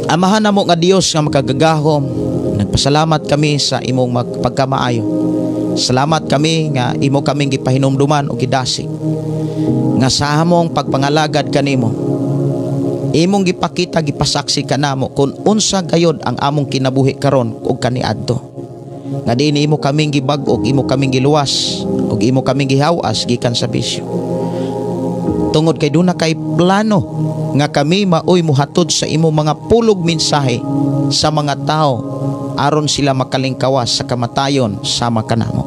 Amahan namo nga Dios nga makagagahom, nagpasalamat kami sa imong pagkamaayo. Salamat kami nga imo kaming gipahinumduman og gidasig nga sa among pagpangalagad kanimo, imong gipakita, gipasaksi kanamo kung unsa gayod ang among kinabuhi karon ug kaniadto. Nga diin imo kaming gibag-og, imo kaming giluwas ug imo kaming gihawas gikan sa bisyo. Tungod kay duna kay plano nga kami maoy muhatod sa imo mga pulog mensahe sa mga tao aron sila makalingkawas sa kamatayon sama kanamo.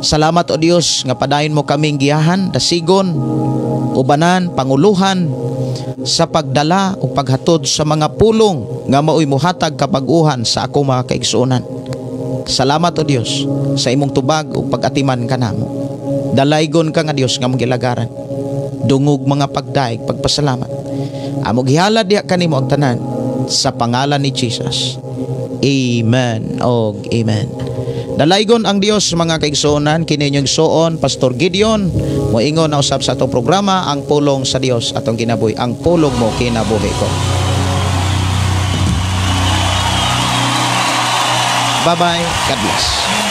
Salamat, O Dios, nga padayon mo kaming giyahan, dasigon, ubanan, panguluhan sa pagdala o paghatod sa mga pulong nga maoy muhatag kabaguhan sa ako mga kaigsuonan. Salamat, O Dios, sa imong tubag o pag-atiman kanamo. Dalaygon ka nga Dios nga among gilagaran. Dungog mga pagdaig, pagpasalamat. Amo gihalad diha kanimo ang tanan sa pangalan ni Jesus. Amen og amen. Dalaygon ang Dios, mga kaigsuonan. Kini inyong igsuon, Pastor Gideon, moingon na usab sa atong programa, Ang Pulong sa Dios atong kinabuhi, ang pulong mo kinabuhi ko. Bye-bye. God bless.